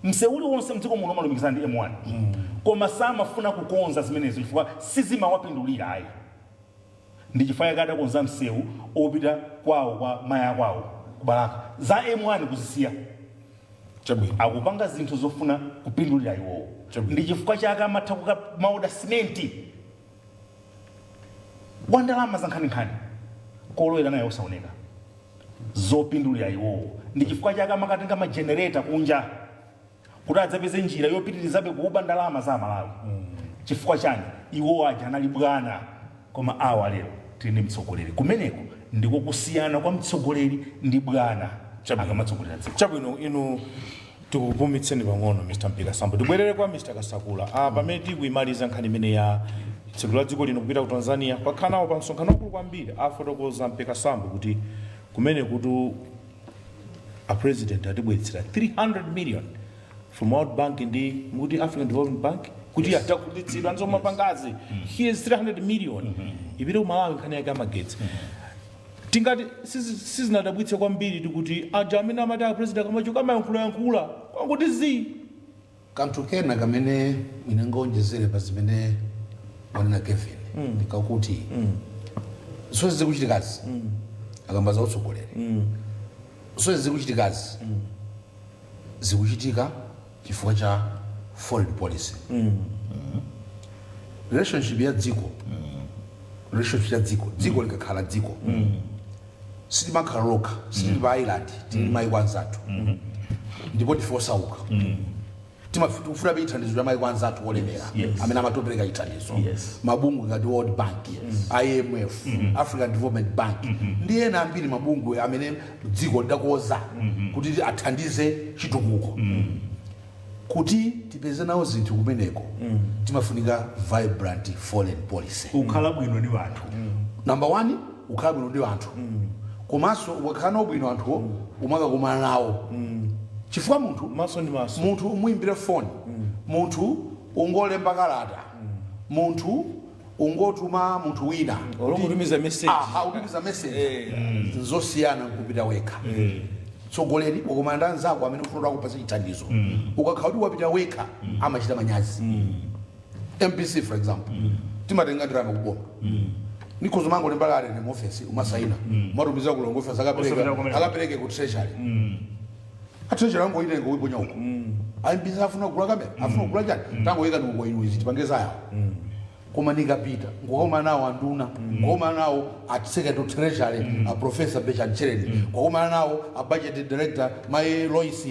msewu uliwonse mdziko muno umalumikizana ndi M1, koma samafuna kukonza zimenezo chifukwa sizimawapindulira ayi. Ndi chifukwa chake adakonza msewu opita kwawo kwa maya kwawo kuBalaka, za M1 kuzisiya. Akupanga zinthu zofuna kupindulira iwowo. Ndi chifukwa chake amatha kumaoda simenti wa ndalama za nkhaninkhani, kolowera naye osaoneka, zopindulira iwowo. Ndi chifukwa chake amakatenga majenereta kunja kuti adzapeze njira yopitirizabe kuba ndalama za Amalawi. Chifukwa chani? Iwowo aja anali bwana, koma awa lero tili ndi mtsogoleri. Kumeneko ndiko kusiyana kwa mtsogoleri ndi bwana akamatsogolera dziko. Chabwino, inu tikupumitseni pang'ono, Mr Mpika Sambo. Tibwerere kwa Mr Kasakula. Pamene tikuyimaliza nkhani imene ya tsogolo la dziko lino kupita ku Tanzania, kwakhala nawo pa msonkhano wakulu kwambiri, afotokoza Mpika Sambo kuti kumene kuti a president atibweretsera 300 million from World Bank ndi mukuti African Development Bank, kuti yes, atakhutitsidwa ndi zomwe mapangazi. Here is 300 million ipite ku Malawi, nkhani yake amagetsi. Tingati sizinadabwitse kwambiri tikuti aja amene amati a president akamachoka amayankhulayankhula kwanguti zi Kanthu kena kamene mwina ngaonjezere pa zimene wanena Kevin ndikakuti zonse zikuchitikazi, akamba za utsogoleri, zonse zikuchitikazi zikuchitika chifukwa cha foreign policy, relationship ya dziko, relationship ya dziko. Dziko likakhala dziko, sitimakhala lokha, sitili pa island, tili maiko anzathu, ndipo ndife osauka, tikufuna chithandizo cha maiko anzathu olemera amene amatopereka chithandizo, mabungwe ngati World Bank, IMF, African Development Bank ndi ena ambiri, mabungwe amene dziko lidakonza kuti athandize chitukuko. Kuti tipeze nawo zinthu kumeneko, timafunika vibrant foreign policy. Ukhala bwino ndi anthu. Number one, ukhala bwino ndi anthu, komanso ukakhala nawo bwino anthuwo, umakakumana nawo, chifukwa munthu maso ndi maso. Munthu umuimbire foni, munthu Ungolemba kalata, munthu ungotuma munthu wina, Olongotumiza message. Aha, utumiza message, zosiyana nkupita wekha. Tsogoleri wakomana ndi anzako amene ufuna kupasa chithandizo. Ukakhala kuti wapita wekha, amachita manyazi. MBC, for example, timatenga ndalama kuboma. Nikhozo mango lemba kalata mu office, umasaina, umatumiza kulongo office, akapereka Osapita kumene. Akapereke ku treasury. A treasury angoitenga kuiponya uko. MBC afuna kugula kamera, afuna kugula chani, tangoyika ndikuko inu, izi tipange zayawo. Koma nikapita nkukakumana nawo anduna, nkukakumana nawo a secretary to treasury, a Professor Betchani Tchereni, nkukakumana nawo a budget director, mai Lois,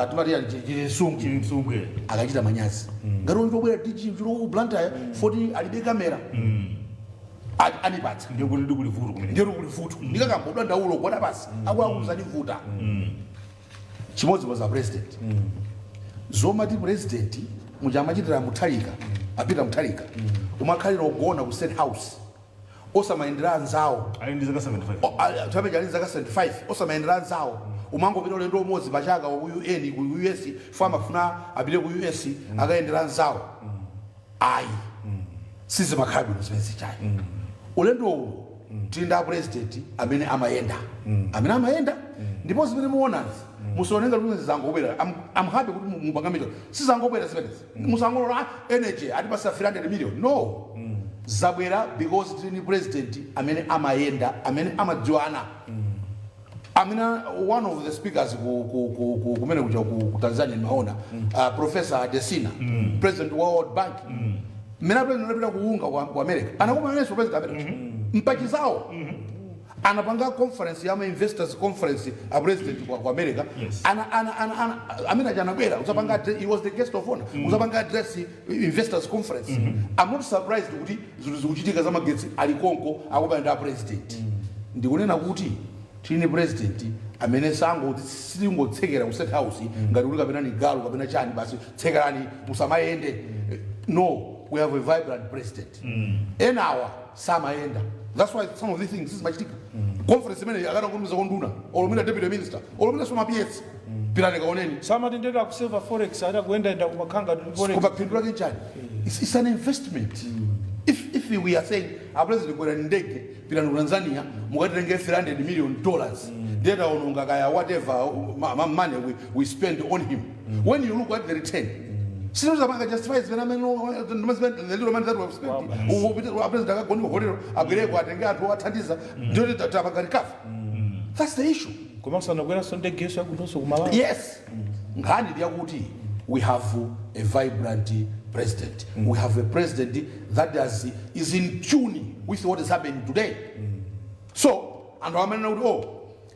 timati Chilisungu. Chilimsungwe. Akachita manyazi ngati uchitobwera DG uchito Blantyre foti alibe kamera, anipatsa. Ndiye kuti ndikuli vuto kumene. Ndiye kuli vuto, ndikakambodwa ndaulo gwada basi, akuluakulu zandivuta. Chimodzimodzi a president, zomati president muchamachitira Mutharika, apita Mutharika, umakhalira ugona ku State House, osamayendera anzawo. Ali ndi zaka 75. Tapeja ali zaka 75, osamayendera anzawo, umangopita ulendo umodzi pachaka ku UN, ku US, fo amafuna apite ku US akayendera anzawo. Ayi, sizimakhala bwino zimene zichayi. Ulendo uno tili ndi president amene amayenda, amene amayenda, ndipo zimene muonazi musionenga kuti zangobwera. I'm happy kuti mupanga sizangobwera zimenezi. Musangolola energy atipasa 300 million, no. Zabwera because tili ndi president amene amayenda, amene amadziwana, amene one of the speakers kumene kuja ku Tanzania nimaona Professor Adesina, president wa World Bank. Mmene president anapita kuunga ku America, anakumananso president America mpachizawo, anapanga conference ya ma investors conference a president ku America. Ana amene aja anabwera uzapanga he was the guest of honor, uzapanga address investors conference. I'm not surprised kuti zinthu zikuchitika zamagetsi ali konko, akupanda president. Ndikunena kuti tili ni president amene sango sitingotsekera ku State House ngati kuti kapena ni galu kapena chani, basi tsekerani musamayende. No, we have a vibrant president. Enawa samayenda. That's why some of these things sizimachitika. Conference imene akanakutumiza konduna, olomina deputy minister, olomina soma PS, pirani kaoneni. Samatendera kuseva forex, ada kuyendayenda kumakhanga forex. Koma phindu lake chani? It's an investment. If we are saying a president kwera ndege, pirani ku Tanzania mukatitenge $300 million, ndiye taononga kaya whatever money we spend on him. When you look at the return, sinozapanga justify zimene amene the little money that we have spent. A president akagoni ku hotel, abwereko atenge anthu athandiza, ndiyo tapanga recover. That's the issue. Komanso anakweranso ndegeso yakunonso kumalawi. Yes, nkhani ndiyakuti we have a vibrant president. We have a president that is in tune with what is happening today. So anthu amanena kuti, oh,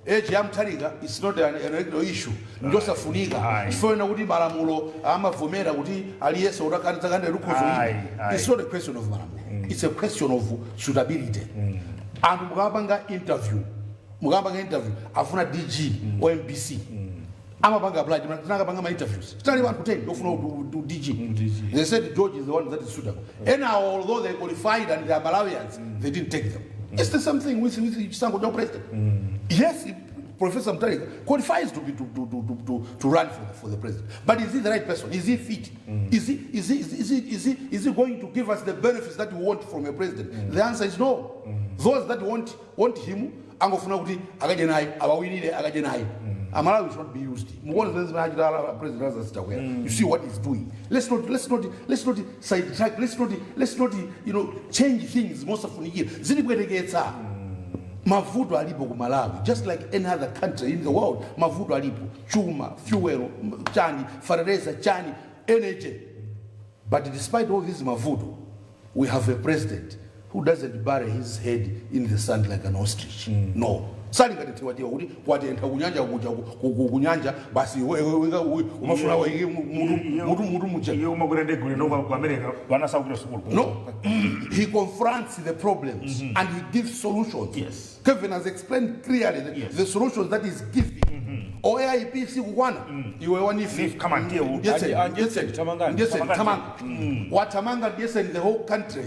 age ya Mutharika is not an electoral issue, njosafunika, chifukwa kuti malamulo amavomera kuti aliyense utakhandira lukhozo. Ayi. It's not a question of malamulo, it's a question of suitability. Anthu mukapanga interview afuna DG wa MBC, amapanga apply, tinakapanga ma interviews, tinali anthu 10 ofuna DG. They said George is the one that is suitable. And now, although they qualified and they are Malawians, they didn't take them. It's the same thing with chisankho cha president. Yes, Professor Mutharika qualifies to be to run for the president, but is he the right person? Is he fit? Is he going to give us the benefits that we want from a president? The answer is no. Those that want him angofuna kuti akadye naye, awawinire, akadye naye. Amalawi should not be used. Mukuona zimene zimachita President Lazarus Chakwera. You see what he's doing. Let's not sidetrack. Let's not change things mosafunikira. Zilibwereketsa. Mavuto alipo ku Malawi just like any other country in the world. Mavuto alipo, chuma, fuel, chani, fertilizer, chani, energy. But despite all these mavuto, we have a president who doesn't bury his head in the sand like an ostrich. No, sali ngati thiwatiwa kuti kwatentha kunyanja kuja, kunyanja basi, umafuna mutu muja. Iye umakwera ndege ulendo ku America, vana sakupita sukulu. No, he confronts the problems and he gives solutions. Kevin has explained clearly the solutions that he's giving. OAIP sikukwana, iwe wanifi. Nif, come on, dear. Andyetseni, tamangani. Ndyetseni, tamanga. Watamanga, ndyetseni the whole country.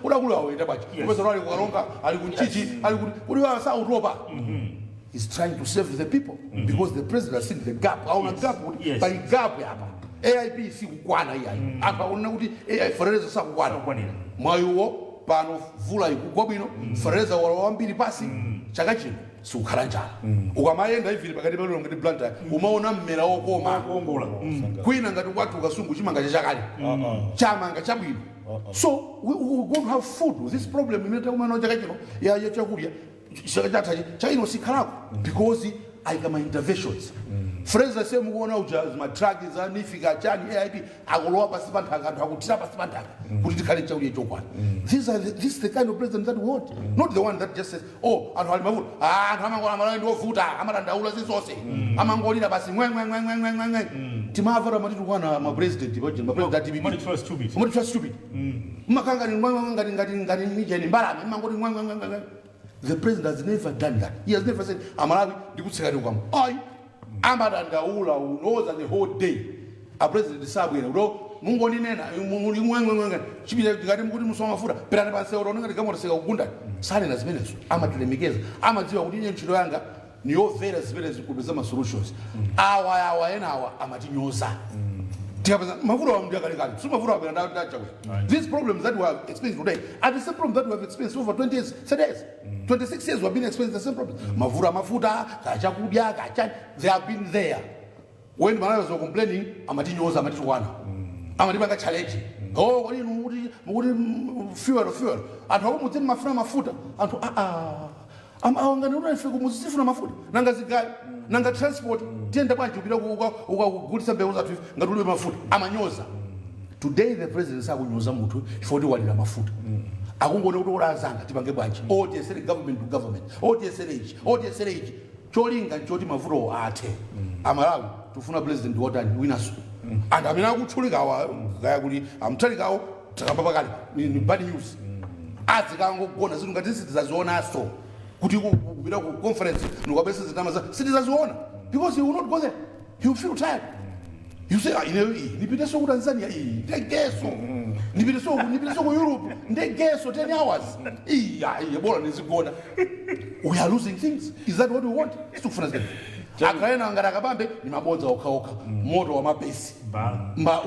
Udakulu awenda bachi. Upeza ali kukalonga, ali kunchichi, ali kuti kuti sautopa. He's trying to save the people because the president has seen the gap. Aona gap kuti pali gap yapa. AIP sikukwana iyayi. Anthu akunena kuti AI fertilizer sakukwana. Sakukwanira. Mwayiwo pano mvula ikugwa bwino, fertilizer walowa wambiri pasi. Chaka chino sikukhala njala. Ukamayenda ivili pakati pa Lilongwe ndi Blantyre, umaona mmera wokoma. Kuongola. Kwina ngati kwathu Kasungu, chimanga chachakale, chamanga chabwino. So we going to have food. This problem imene takumana chaka chino ya chakudya, chaka chathachi, chakino sikhalako because ayika ma interventions. Fraser se mukuona uja, matraki za nifika chani, AIP akulowa pasi pa nthaka, anthu akuthira pasi pa nthaka kuti tikhale chakudya chokwana. This is the kind of president that we want, not the one that just says, "Oh, anthu ali mavuto." Ah, anthu amangola, Malawi ndi ovuta, amadandaula zizonse, amangolira basi, ngwe ngwe ngwe ngwe ngwe ngwe. Timamva amatitukwana ma president, ma president a DPP. Mati stupid. Umati stupid, mmakanga ni ngwe ngwe, ngati nijeni mbalame, mmangoti ngwe ngwe ngwe ngwe. The president has never done that. He has never said, "Amalawi, ndikutsekani kwamo." Ayi, amadandaula unoza the whole day. A president sabwera ulo mungoninena ngwe chipita ngati mukuti musowa mafuta, pirani pansewu, utaona ngati gamotoseka kugunda. Sanena zimenezo, amatilemekeza, amadziwa kuti ine ntchito yanga niyomvera zimene zikupeza ma solutions. Awa awa ena awa amatinyoza. Tikapeza mavuto awa ndi akalekale, si mavuto abwera ndachakwera. These problems that we have experienced today are the same problems that we have experienced over 20 years, 30 years, 26 years. We have been experiencing the same problems, mavuto amafuta, kachakudya, kachani. They have been there. When Malawi was complaining, amatinyoza, amatitukwana, amatipanga challenge. "Oh, kodi inu mukuti fuel, fuel, anthu akumudzi mafuna mafuta?" Anthu aa awangani kuti ife kumudzi sifuna mafuta? Nanga zigayo, nanga transport, tiyenda bwanji kupita ukagulitsa mbewu zathu ife ngati ulibe mafuta? Amanyoza. Today the president sakunyoza munthu chifukwa kuti walira mafuta. Akungoona kuti ola azanga, tipange bwanji? Otiyesere government to government, otiyesere ichi, otiyesere ichi, cholinga nchoti mavuto athe. Amalawi tifuna president wotani winaso? Anthu amene akutchulikawa kaya kuti amuthalikawo, takamba pakale, ni bad news. Azikangogona zinthu ngati sitizazionanso kuti kupita ku conference nikabwesa zitama za sitizaziona because he will not go there. He will feel tired. You say, "Ah, ineyo iyi nipiteso ku Tanzania, iyi ndegeso, nipiteso ku Europe, ndegeso 10 hours iyi, ah, iyi bola nizigona." We are losing things. Is that what we want? Sitikufuna zimene akhalena ngati akabambe ni mabodza okhaokha, moto wa mapesi. Ba. Mba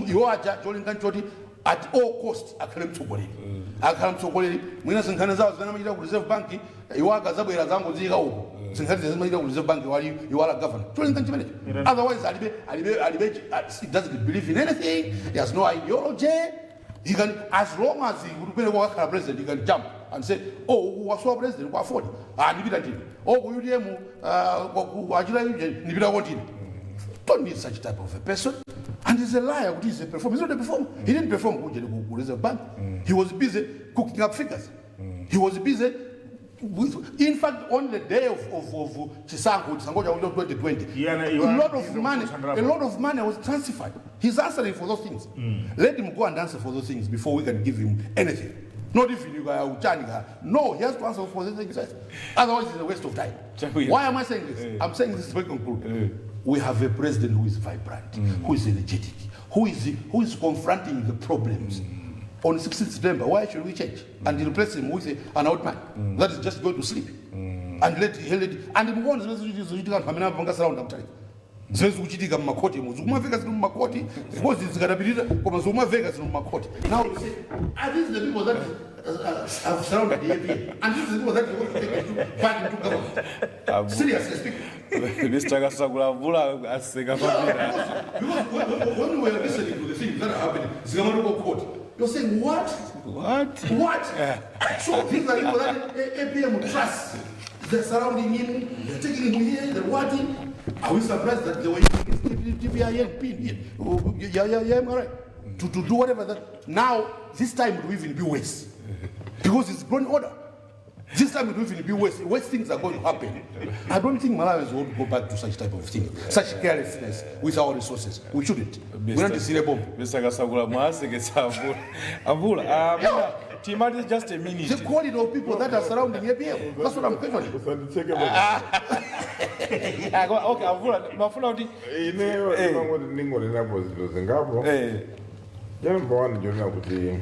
iwo aja cholinga nchoti at all cost akhale mtsogoleri. Akhala mtsogoleri, mwina zinkhani zawo zimene amachita ku Reserve Bank, iwo akazabwera zangodziyika uko zinkhani zimene amachita ku Reserve Bank wali iwo ala governor. Cholinga chimenecho. Otherwise alibe, he doesn't believe in anything. He has no ideology. He can, as long as he kuti kumene kwakakhala president, he can jump and say, "Oh, wasowa president kwa 40, ah, ndipita ndine. Oh, ku UTM achita ndipita kotini." Don't need such type of a person. And he's a liar kuti he's a performer. He's not a performer. He didn't perform kuja ku Reserve Bank. He was busy cooking up figures. He was busy with, in fact, on the day of chisankho cha 2020, Yeah, a you are- lot of money, a lot of money was transferred. He's answering for those things. Let him go and answer for those things before we can give him anything. Not even you guys, Uchanika. No, he has to answer for those things first. Otherwise, it's a waste of time. Chabwino. Why am I saying this? I'm saying this to conclude. We have a president who is vibrant, who is energetic, who is confronting the problems. On 16th September, why should we change and replace him with an old man that is just going to sleep? And let and mukuona zimene zikuchitika, anthu amene amapanga surround amtalika, zimene zikuchitika mmakhoti mu, zikumamveka zinthu mmakhoti, because zikadapitira, koma zikumamveka zinthu mmakhoti. Now you say, "Are these the people that have surrounded the APM, and these are the people that you want to take back into government?" Seriously speaking. Mr. Kasakula, mvula aseka kwambiri. Because when we were listening to the things that are happening, zikamatoko court, you're saying, "What?" What? What? So these are people that APM trusts. They're surrounding him, they're taking him here, they're what? Are we surprised that they were using TPIN, P, yeah, right? To do whatever that. Now, this time it will even be worse. Because it's grown older. This time it will even be worse. Worse things are going to happen. I don't think Malawians want to go back to such type of thing, such carelessness with our resources. We shouldn't. We don't see a bomb. Mr. Kasakula, mwaseketsa amvula. Amvula, ah, timati just a minute. The quality of people that are surrounding APM. That's what I'm questioning. Usanditseke pa. Yeah, okay, amvula, mafuna kuti Ineyo ndimangoti ndingonenapo zinthu zingapo. Cha number one, ndionena kuti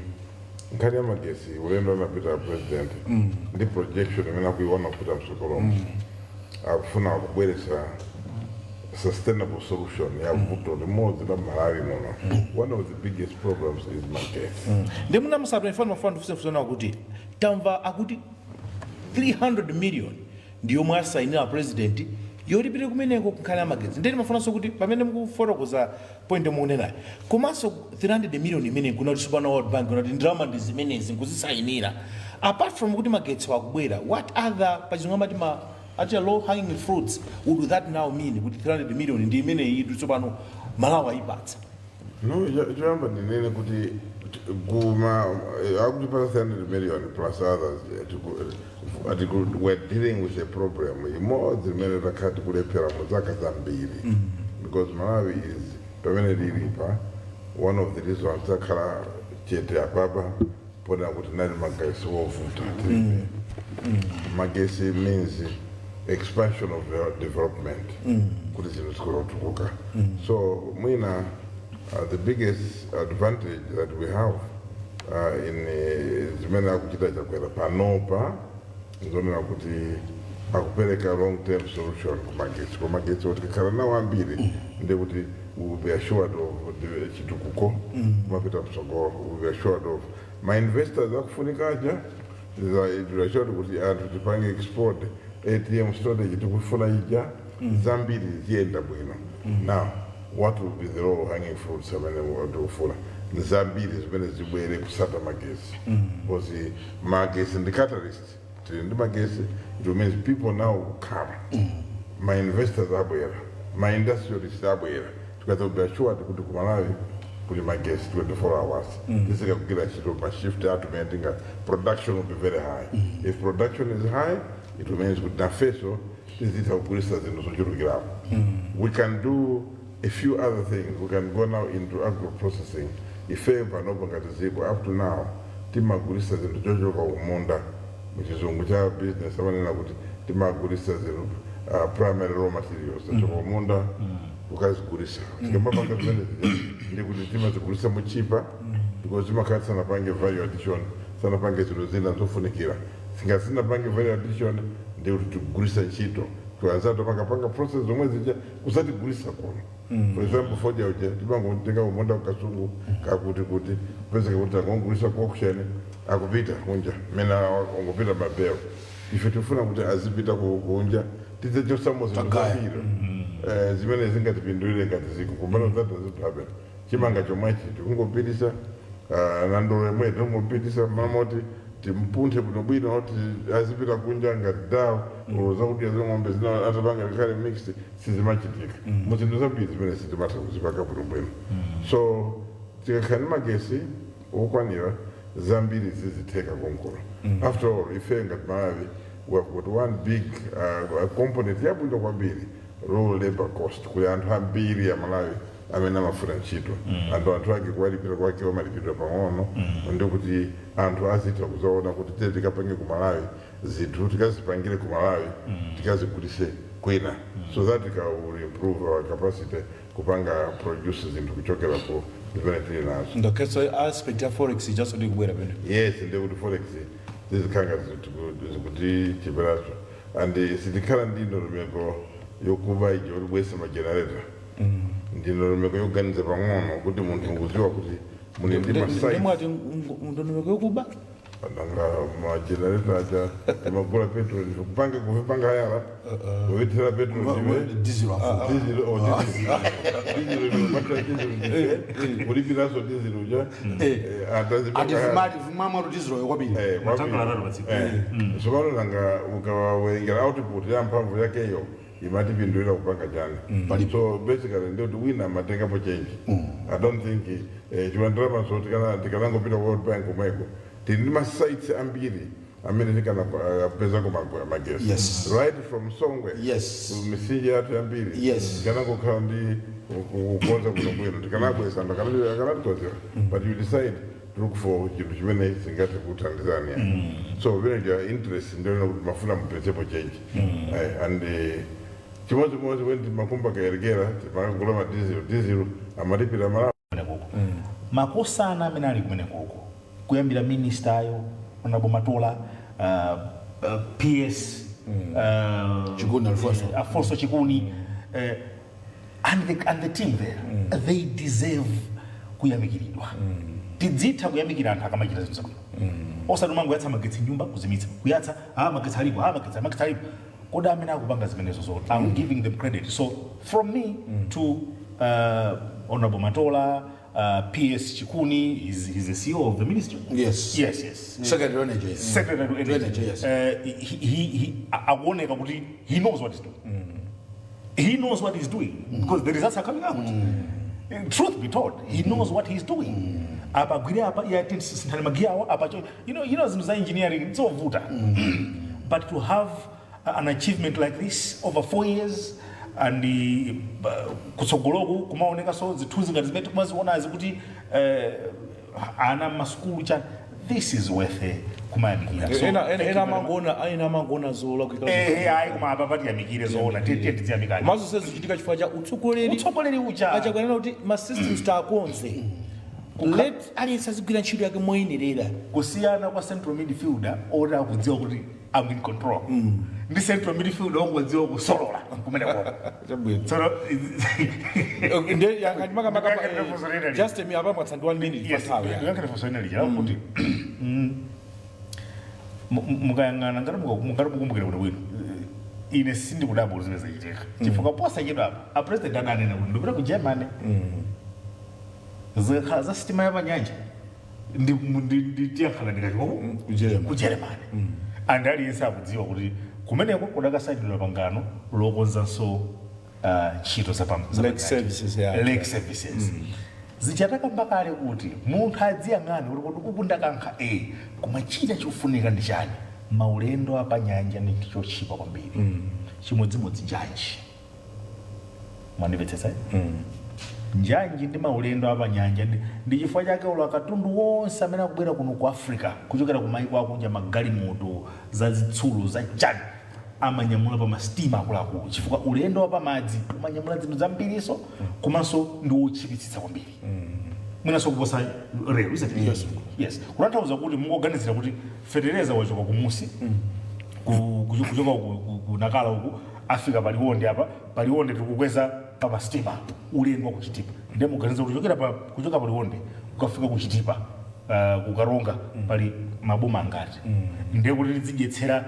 nkhani ya magesi, ulendo anapita president ndi projection imene akuiona kupita mtsogolomo, akufuna kubweretsa sustainable solution ya vuto limodzi la Malawi muno. One of the biggest problems is magetsi. Ndi muna musatu ifana mafana tifunsefusana kuti tamva akuti 300 million ndiyomwe asayinira president yotipite kumeneko kunkhani ya magetsi. Ndeti mafunanso kuti pamene mukufotokoza point mukunenayo, komanso 300 million imene kunati supana World Bank kunati ndalama ndi zimenezi nkuzisayinira, apart from kuti magetsi akubwera, what other, pachizungu amati ma actually low hanging fruits, would that now mean kuti 300 million ndi imeneyi tsopano Malawi ayipatsa? No, choyamba ndinene kuti kuma akutipasa 300 million plus others, we're dealing with a problem imodzi imene takhala tikulephera mu zaka zambiri, because Malawi is pamene lilipa, one of the reasons takhala chete apapa pona kuti nali magesi wovuta. Magesi means expansion of the development, kuti zinthu zikhoza kutukuka. So mwina the biggest advantage that we have in zimene akuchita Chakwera panopa nzonena kuti akupereka long term solution kumagesi, kumagesi kuti tikakhala nawo ambiri, ndekuti we will be assured of the chitukuko kumapita mtsogolo. We will be assured of ma investors akufunikaja, tili assured kuti anthu tipange export, ATM strategy tikufuna ija, zambiri ziyenda bwino. Now, what will be the low hanging fruits amene tikufuna? Zambiri zimene zibwere kusata magesi, because magesi ndi catalyst. Tili ndi magesi, it means people now will come, ma investors abwera, ma industrialists abwera, tikaza be assured kuti ku Malawi kuli magesi 24 hours, tisikagwira ntchito ma shift athu mene tinga, production will be very high. If production is high, it means kuti nafeso tizitha kugulisa zinthu zochulukirapo. We can do a few other things. We can go now into agro processing. Ife panopo ngati ziko, up to now timagulisa zinthu chochoka kumunda. Muchizungu cha business amanena kuti timagulisa zinthu primary raw materials zachoka kumunda ukazigulisa. Tikamapanga zimene zija, ndikuti timazigulisa muchipa, because zimakhala sanapange value addition, sanapange zinthu zina zofunikira. Singasinapange value addition, ndikuti tikugulisa ntchito kuanza topanga process zomwe zija kusatigulisa kuno. For example, fodya uja timangotenga kumunda kuKasungu kakuti kuti pezeka kuti angongulisa ku auction, akupita kunja mene angopita mabelo. Ife tifuna kuti azipita kunja, tidzachosamo zinthu Tagaya. zambiri zimene zingatipindulire ngati ziko kumana. That doesn't happen. Chimanga chomwechi tikungopitisa, nandolo yomwe tikungopitisa, mamoti timpunthe bwinobwino kuti azipita kunja ngati dawo zakudya za ng'ombe zina atapanga likhale mixed, sizimachitika. Muzinthu zambiri zimene sitimatha kuzipanga bwinobwino. So tikakhala ndi magesi okwanira, zambiri zizitheka konkuno. After all, ife ngati Malawi, we have got one big component yabwino kwambiri, low labor cost. Kuli anthu ambiri ya Malawi amene amafuna ntchito, anthu ake kuwalipira kwake amalipidwa pang'ono, ndikuti anthu azitha kuzaona kuti tiye tikapange ku Malawi zinthu, tikazipangire ku Malawi, tikazigulise kwina, so that will improve our capacity kupanga produce zinthu kuchokera ku zimene tili nazo. Ngakhalenso aspect ya forex ijaso ndikubwera pene. Yes, ndekuti forex zizikhanga zikuti chiperacho, and sitikhala ndi ndondomeko yokuba ijo yobwesa ma generator, ndi ndondomeko yoganiza pang'ono kuti munthu ukuziwa kuti muli ndi ma sites. Ndimwati ndondomeko yokuba? Nanga ma generator aja timagula petrol, kupanga kuvipanga hayara kuvithira petrol ndiwe Diesel afu. Diesel, oh, diesel, diesel, mata diesel, kulipiraso diesel uja Ati vimali vimamwa diesel kwambiri. Matango atatu pa tsiku. Tsopano nanga ukawerengera output ya mphamvu yakeyo imatipindulira kupanga chani? So basically ndikuti wina amatengapo change. I don't think chimandirama. So tikanangopita World Bank kumweko, tili ndi ma sites ambiri amene tikanapezako magesi right from Songwe, misinje yathu yambiri. Tikanangokhala ndi kukonza kuno bwino, tikanabwesa anthu akanatikonzera, but you decide to look for chinthu chimene singathe kuthandizani. So pamene ja interest ndiona kuti mafuna mupezepo change. And chimodzimodzi when timakumba Kayelekera, timagula ma diesel, diesel amalipira Malawi. Kumenekoko makosana amene ali kumenekoko, kuyambira ministayo Honorable Matola, PS Chikuni Alfonso. Alfonso Chikuni, And the team there, they deserve kuyamikiridwa. Tidzitha kuyamikira anthu akamachita zinthu zabwino, osati umangoyatsa magetsi nyumba, kuzimitsa, kuyatsa, ah, magetsi alipo, ah, magetsi alipo. Kodi amene akupanga zimenezo zo, I'm giving them credit. So from me to Honorable Matola, PS Chikuni is he's the CEO of the ministry. Yes. Yes. Secretary of Energy, yes. Secretary to Energy. Energy, yes. He akuoneka kuti he knows what he's doing. He knows what he's doing because the results are coming out. Truth be told, he knows what he's doing. Apa agwire apa, iye ati sinthani magiyawa apa zinthu za engineering zovuta. But to have an achievement like this over 4 years and kutsogoloku kumaoneka so zithunzi ngati zimene timazionazi kuti ana mmasukulu cha, this is worth kumayamikira. So, ena thank ena you ena very much. amangoona, ena amangoona zolakwika. Eh, ayi, koma apa patiyamikire zoona, tiye tiziyamikani. Komanso sezichitika chifukwa cha utsogoleri. Utsogoleri uja. Achakwera kuti ma systems takonze, let aliyense azigwira ntchito yake moyenerera. Kusiyana kwa central midfielder oti akudziwa kuti I'm in control ndi central midfielder ongodziwa kusolola kumene koko. Chabwino. Tsono Nde yankati makamaka. Ndiyankha ndifunso lina. Just a apa mwatsandi 1 minute. Yes. Pathawi. Ndiyankha funso lina lija kuti mukayang'ana ngati mukumbukira kuti bwino, ine sindikudabwa kuti zimene zachitika chifukwa posachedwa apa a president adanena kuti ndipita ku Germany, zikakhala za sitima yapanyanja ndiyankhala ndikachokako Ku Germany. Ku Germany, and aliyense akudziwa kuti kumeneko kudakasayinidwa pangano lokonzanso ntchito za Lake panyanja. Services, yeah. Lake services zichatakamba kale kuti munthu adziyang'ane kuti kodi uku ndakankha a, koma china chikufunika ndi chani? Maulendo apanyanja ndi chotchipa kwambiri, chimodzimodzi njanji. Mwandimvetsetsa? Njanji ndi maulendo apanyanja ndi chifukwa chake ulo akatundu wonse amene akubwera kuno ku Africa kuchokera ku maiko akunja, magalimoto, za zitsulo, za chani, amanyamula pa masitima akuluakulu, chifukwa ulendo wa pamadzi umanyamula zinthu zambiriso komanso ndi wotchipitsitsa kwambiri, mwinanso kuposa rail, isn't it? Yes. Kutanthauza kuti mungoganizira kuti fetereza wachoka kumusi, kuchoka ku Nakala uku, afika paliwonde apa, paliwonde tikukweza pa masitima ulendo wa kuchitipa. Ndiye muganiza kuti kuchokera pa kuchoka paliwonde kukafika kuchitipa, kukaronga, pali maboma angati? Ndiye kuti tidzidyetsera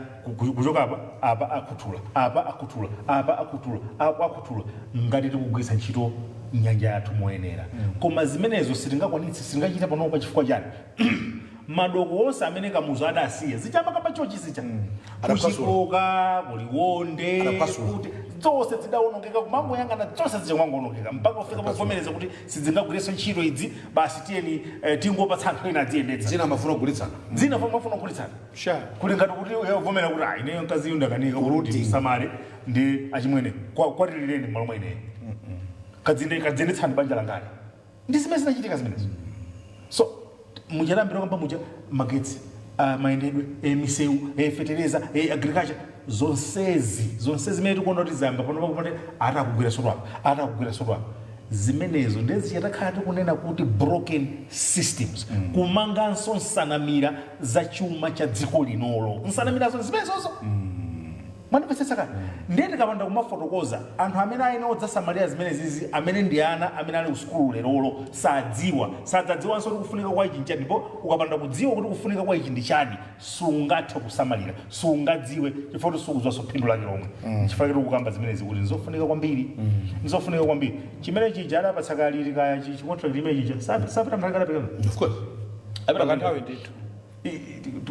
kuchoka apa, apa akhuthula, apa akhuthula, apa akhuthula, apa akhuthula, ngati tikugwiritsa ntchito nyanja yathu moyenera. Koma zimenezo sitingakwanitse, sitingachita panopa. Chifukwa chani? Madoko onse amene Kamuzu adasiya zichamakamba chochi zicha Adaphwasula. kuchikoka, kuliwonde, Adaphwasula. kuti zonse zidawonongeka, kumangoyang'ana zonse zichamangoonongeka mpaka kufika povomereza kuti sidzingagwirenso ntchito idzi, basi tiyeni tingopatsa anthu ena adziyendetsa. Zina amafuna kugulitsana. Zina mafuna kugulitsana. Sure. Kuli ngati kuti uvomera kuti ayi, ineyo mkazi ndakanika kuti msamale ndi achimwene, kwatilireni m'malo mwa ineyo, kadziyendetsani banja langale. Ndi zimene zinachitika zimenezo. So muchatambira kwamba mucha magetsi, mayendedwe, misewu, fetereza, agriculture, zonsezi, zonse zimene tikuona kuti zamba pano pakuti atakugwira soto apa, atakugwira soto apa, zimenezo ndezichatakhala tikunena kuti broken systems, kumanganso nsanamira za chuma cha dziko linolo, nsanamirazo zimenezozo. Mwandimvetsetsa kani? Ndiye tikapanda kumafotokoza, anthu amene ayina odzasamalira zimene zizi, amene ndi ana amene ali kusukulu lerolo, sadziwa, sadzadziwanso kuti kufunika kwa ichi nchani. Ndipo ukapanda kudziwa kuti kufunika kwa ichi ndi chani, sungathe kusamalira, sungadziwe, chifukwa kuti sukudziwanso phindu lake lomwe. Chifukwa chake tikukamba zimenezi kuti nzofunika kwambiri, nzofunika kwambiri. Chimene chija adapatsa kalili kaya chi contract imene chija sapita mnthawi kadapita. Of course. Pakanthawi ndithu.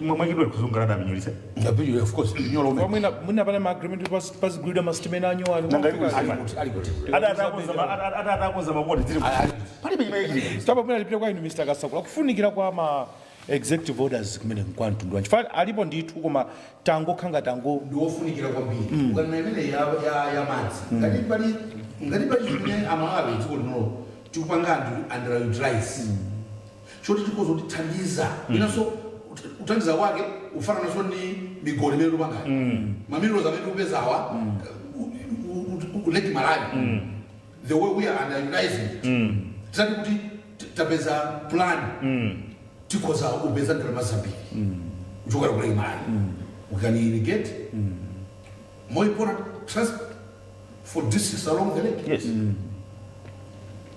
Mwachidwe kuzungala adapinyulitsa. Ndapinyula, of course, pinyula umene. Mwina mwina pane ma agreement pazigulidwa masitima ena anyuwani. Nanga iko Ali kuti? Ali kuti? Adatakonza makoti dziri Ali. palibe chimene chitika. Stop, mwina lipite kwa inu Mr. Kasakula. Kufunikira kwa ma executive orders kumene kwa mtundu wanji? Chifukwa alipo ndithu, koma tangokhanga tango Ndiwofunikira kwambiri. Ukanena imene ya madzi, ngati pali chimene Amalawi dziko linolo tikupanga anthu underutilize, choti tikhoza kutithandiza inanso, kuthandiza kwake ufanananso ndi migodi imene tikupangayi, ma minerals amene tikupezawa. Lake Malawi, the way we are underutilizing it, tisati kuti tapeza plan, tikhoza kupeza ndalama zambiri kuchokera ku Lake Malawi. We can irrigate, more important, transport for districts along the lake.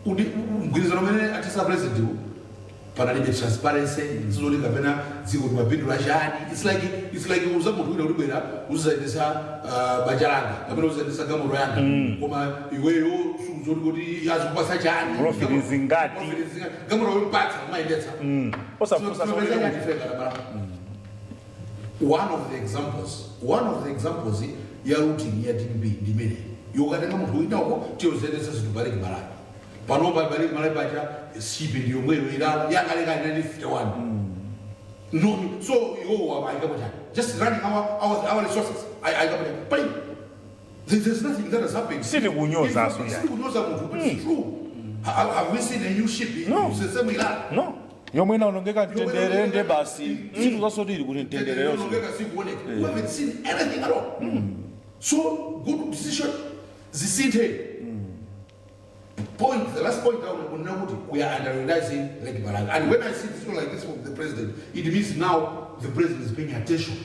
Kuti mgwirizano umene atisa president panalibe transparency, sizoti kapena dziko limapindula chani. It's like uza munthu wina ulibwera uzayendesa banja langa kapena uzayendesa galimoto yanga, koma iweyo suzoti kuti azikupasa chani. Profit zingati? Profit zingati? Galimoto yompatsa umayendetsa. Osafunsa. So, one of the examples ya looting ya DPP ndimene yokatenga munthu wina uko tiyozendesa zinthu pa Lake Malawi. Panopa pa Lake Malawi pacha ship ndiyomweyo ilala yakalekale 1951. No, so iwo ayikapo chani? Just running our resources, ayikapo chani? Pali there's nothing that has happened. Sitikunyoza so. Sitikunyoza munthu, but it's true. Have we seen a new ship? No. Sesemu ilala. No. Yomwe inaonongeka Mtendere, nde basi zinthu zasotili kuti Mtendere yonso. We haven't seen anything at all. So good decision, zisinthe. Point, the last point I want to kuti we are underutilizing Lake Malawi. And when I see decision like this from the president, it means now the president is paying attention.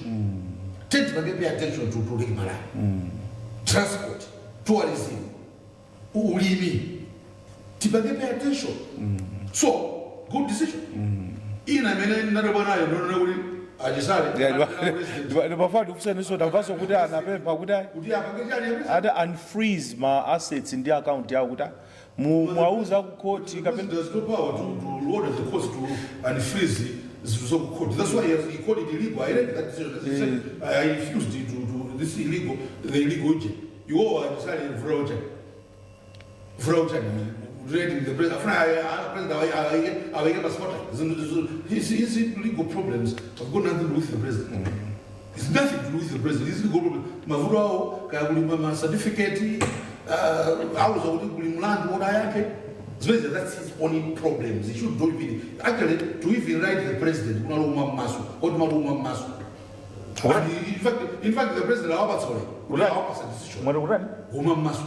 Tend to pay attention to Lake Malawi. Transport, tourism, ulimi. Tipange pay attention. So, good decision. Ina imene ndadabwa nayo ndonena kuti achisale Ndipafuna ndikufunseniso, ndamvanso kuti anapempha kuti kuti apange chani ya president? Ati unfreeze ma assets ndi account yawo kuti mwauza ku court kapena President has no power to order the courts to unfreeze zinthu za ku court. That's why he called it illegal. I read that decision. He said, I refused to this illegal, the illegal agent. Iwo achisale mvula uchani. Mvula uchani. Relating the president. Afuna president aweke pa spotlight. His legal problems have got nothing to do with the president. It's nothing to do with the president. His legal problem. Mavuto awo kaya kuli ma certificate auza kuti kuli mlandu woti ayankhe. Zimene that's his own problems. He should don't even actually to even write the president kunaluma mmaso. Oti maluma mmaso. And in fact the president awapatsa ulemu. Kuti awapatsa decision. Mwati kutani? Kuma mmaso.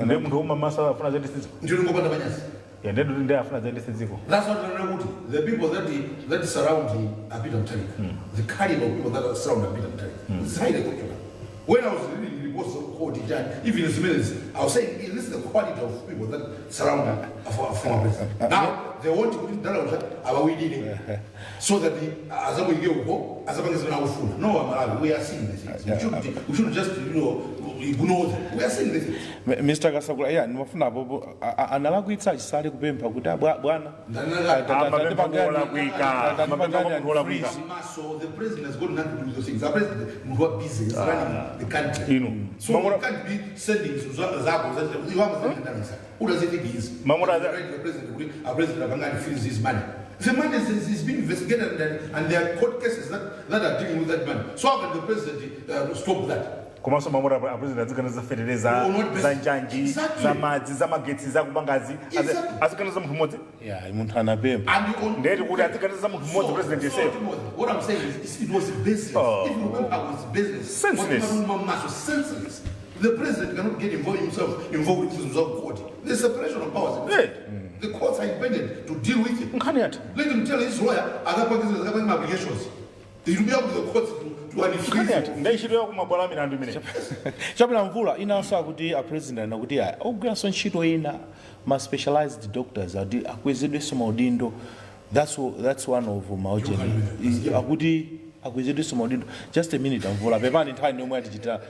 Ndiye munthu woma mmaso afuna zayendese dziko? Ndiyo ngopanda manyazi. Ya, ndiye kuti ndiye afuna zayendese dziko. That's what I'm kuti the people that surround Peter Mutharika, the caliber of people that surround Peter Mutharika, it's highly popular. When I was reading reports of court, even in minutes, I was saying this is the quality of people that surround a former president. Now they want to put down abawidile so that the azamuyike uko azapange zimene akufuna. No, Amalawi, we are seeing the things. We should just ignore them. We are seeing the things. Mr. Kasakula, ya, ndimafuna apopo analakwitsa achisale kupempha kuti "Ah, bwana Amapempha kuolakwika. Amapempha kuolakwika. So the president has got nothing to do with those things. The president who are busy is running the country. Inu. So you can't be sending zako. You have to. Who does he think he is? Mamura- The president, a president apangani freeze his money. The money is being investigated and there are court cases that are dealing with that money. So how can the president stop that? Komanso mamura a president aziganiza fetereza, Oh, not za njanji, Exactly. za madzi, za magetsi, za kubangazi. Exactly. Aziganiza munthu mmodzi. Ya, munthu anapempha. And on, Ndeti kuti aziganiza munthu mmodzi president so, yourself. Timothy, what I'm saying is, it was baseless. Oh. If you remember, it was baseless. Senseless. What senseless. The president cannot get involved himself involved with himself court. The separation of powers. Yeah. The courts are independent to deal with it. Nkhani yathu. Let him tell his lawyer, akapange applications. It will be up to the courts to Nkhani unfreeze. yathu. Ndiye ntchito yakumabwalo a milandu imeneyi. Chabwino, Mvula, inanso akuti a president akuti aya ogwiranso ntchito ina ma specialized doctors ati akwezedwenso maudindo. That's one of maojeni akuti akwezedwenso maudindo. Just a minute, Amvula, pepani, nthawi yomwe atichitira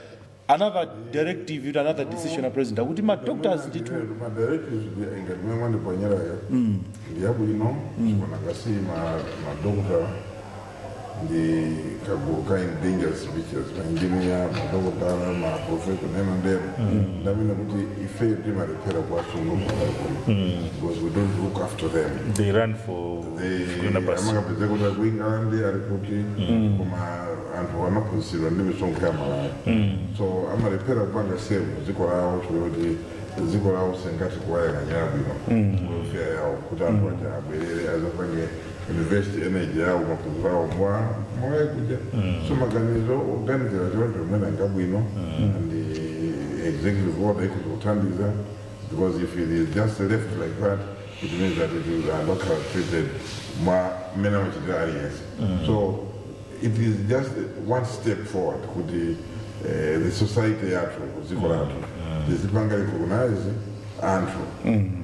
another directive yoti another decision ya president akuti ma doctors ndithu. Ma directives ngati mwe mwandiponyerayo ndi yabwino chifukwa ngasi madokota ndi kagulu ka endangered species, maengineer, madokotala, maprofessor nena ndeno ndamene kuti ife timalephera kuwasunga kuno because we don't look after them. They run for greener pastures. Amakapedza kuti aku England ali kuti koma anthu anaphunzitsidwa ndi misonkho ya Malawi, so amalephera kupanga serve dziko lawo chifukwa kuti dziko lawo singati kuwayang'anira bwino welfare yawo kuti anthu aja abwerere azapange invest energy yawo, maphunziro awo mwa Malawi kuja. So maganizo oganizira choncho mwene ngabwino and the executive order ikuti kuthandiza, because if it is just left like that, it means that it is not treated mwa mmene amachitira aliyense. So it is just one step forward kuti the society yathu, dziko lathu, lizipanga recognize Anthu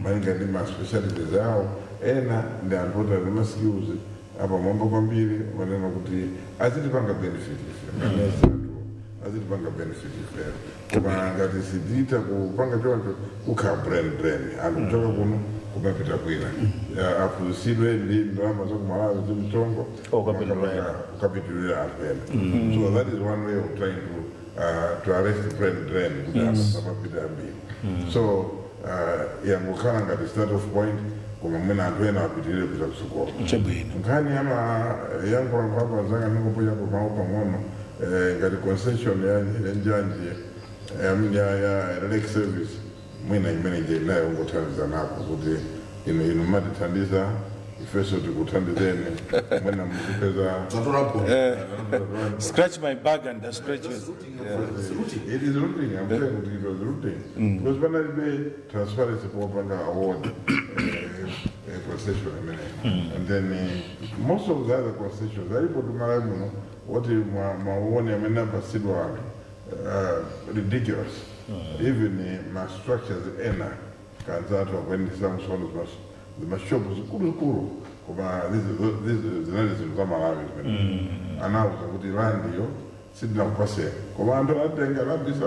malinga ndi ma specialities awo, ena ndi anthu oti ali ma skills apamwamba kwambiri, manena kuti azitipanga benefit ife manesi, anthu azitipanga benefit ife. Koma ngati sitiita kupanga choncho, kukhala brain drain, anthu kuchoka kuno kumapita kwina. Aphunzitsidwe ndi ndalama za kumalawi zimchongo Ukapindulira. Ukapindulira anthu ena. So that is one way of trying to arrest brain drain, kuti anthu asamapita ambiri. So yangokhala ngati start off point, koma mwina anthu ena apitirire kupita kusukolo. Chabwino. Nkhani yama yankulankhulapo zanga, ningopoyapo mawu pang'ono, ngati concession ya njanji, I mean, ya lake service, mwina imene nje nayo ngothandiza napo kuti inu matithandiza, ifeso tikuthandizeni, mwina muzipeza. Zatola. Scratch my back and I scratch yours. It is looting. I'm saying it was looting. Because when I be transparency popanga award concession imene. And then most of the other concessions, alipo tumala muno, what maone amene apasidwa anthu, ridiculous. Even ma structures ena, kanzatu akuendesa msono zimashopu zikulu zikulu, koma zinali zinthu za Malawi zimene anauza kuti land yo sitinakupaseni, koma anthu atenga labisa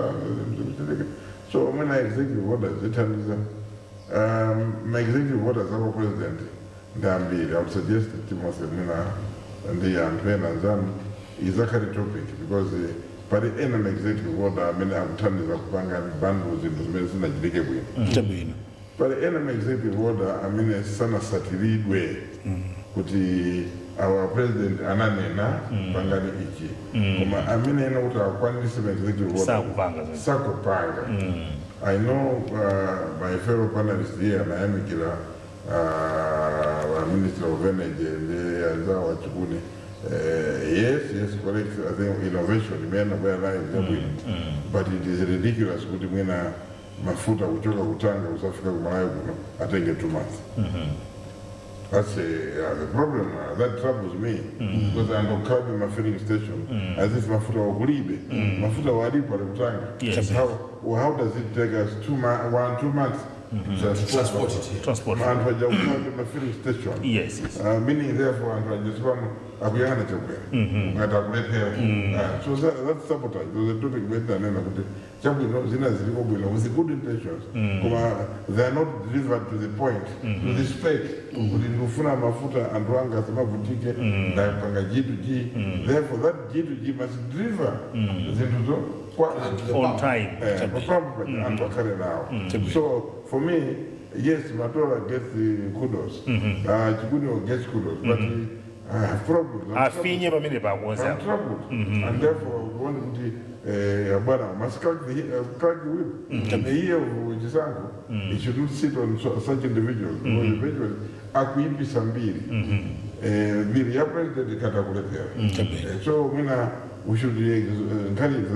zikuchitika. So mwina executive orders zithandiza. Ma executive orders ako president ndi ambiri. I would suggest Timothy mwina ndi anthu ena anzanu izakhale topic, because pali ena ma executive order amene akuthandiza kupanga bundle zinthu zimene zinachitike bwino. Chabwino. Pali ena ma executive order amene sanasatiridwe, kuti our president ananena pangani ichi, koma amene ena kuti akwanise ma executive order Sakupanga zinthu. Sakupanga. I know my fellow panelists here anayamikira Minister of Energy ndi anzawo achikuni. Yes, correct. I think innovation imene abwera nayo njabwino, but it is ridiculous kuti mwina mafuta kuchoka kutanga kusafika kumalawi kuno atenge 2 months. That's the problem that troubles me, because andokhabe ma filling station as if mafuta wakulibe, mafuta walipo ali kutanga. How does it take us 2 months to transport? Transport it, yeah. Transport. Anthu aja kukhabe ma filling station. Yes. Meaning therefore anthu aja akuyang'ana chakwera ngati akulephera. So that's sabotage. There's a topic betanena kuti chabwino zina ziliko bwino with good intentions, koma they are not delivered to the point, to the spec, kuti ndikufuna mafuta anthu anga asamavutike, ndapanga G2G, therefore that G2G must deliver zinthuzo kwa anthu On time. Pampo paja anthu akhale nawo. So for me, yes, Matola gets the kudos, Chikuni gets kudos, but I have problems. I'm Afinye pamene pakuonza. I'm troubled. And therefore, we want kuti bwana must crack the whip. In the year of chisankho, it should not sit on such individuals, because eventually akuipisa mbiri. Mbiri ya president ikatakulephera. So mwina we should nkhani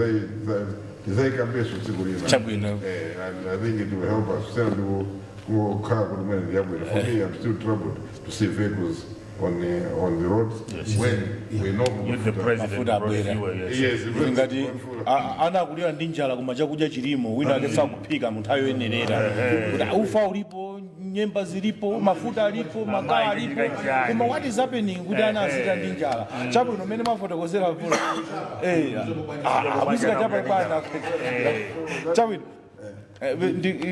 tizaikambeso tsiku lina. Chabwino. And I think it will help us. Sena ndikukhala kuti mwene ndiyabwino. For me, I'm still troubled to see vehicles on the roads when we know If the president Mafuta brought abwera. fuel, yes. Yes. Ngati ana akulira ndi njala koma chakudya chilimo, wina ake sakuphika mu nthawi yoyenerera, kuti ufa ulipo, nyemba zilipo, mafuta alipo, makala alipo, koma what is happening kuti ana azita ndi njala? Chabwino, mmene mafotokozera mvula, musika chapa bwana. Chabwino.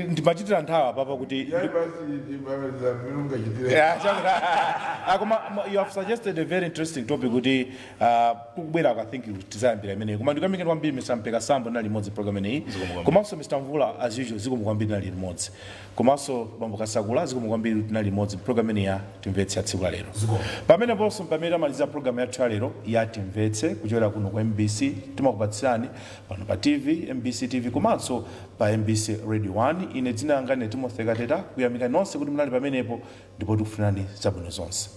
Ndimachitira nthawi apapa kuti Yayi basi, ibamaliza mmene. Yeah, chabwino. Koma you have suggested a very interesting topic kuti kukubwera, I think tizayambira imeneyi. Koma ndikuyamikeni kwambiri, Mr. Mpeka Sambo, nali limodzi program ineyi, komanso Mr. Mvula, as usual, zikomo kwambiri nali limodzi, komanso Bambo Kasakula, zikomo kwambiri tinali limodzi program ineyi ya Timvetse ya tsiku la lero. Pameneponso pamene tamaliza program yathu ya lero ya Timvetse kuchokera kuno ku MBC. Timakupatsirani pano pa TV, MBC TV, komanso pa MBC Radio 1. Ine dzina langa ndine Timothy Kateta, kuyamika nonse kuti munali pamenepo, ndipo tikufunirani zabwino zonse.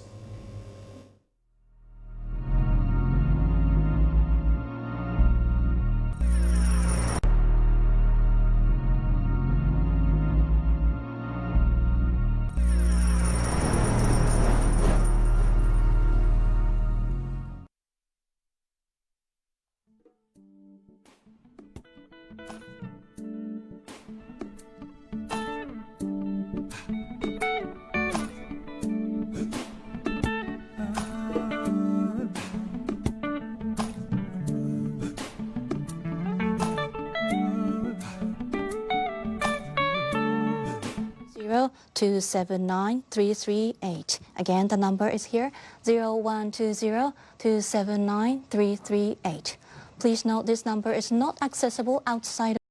0120 279 338. Again, the number is here, 0120 279 338. Please note this number is not accessible outside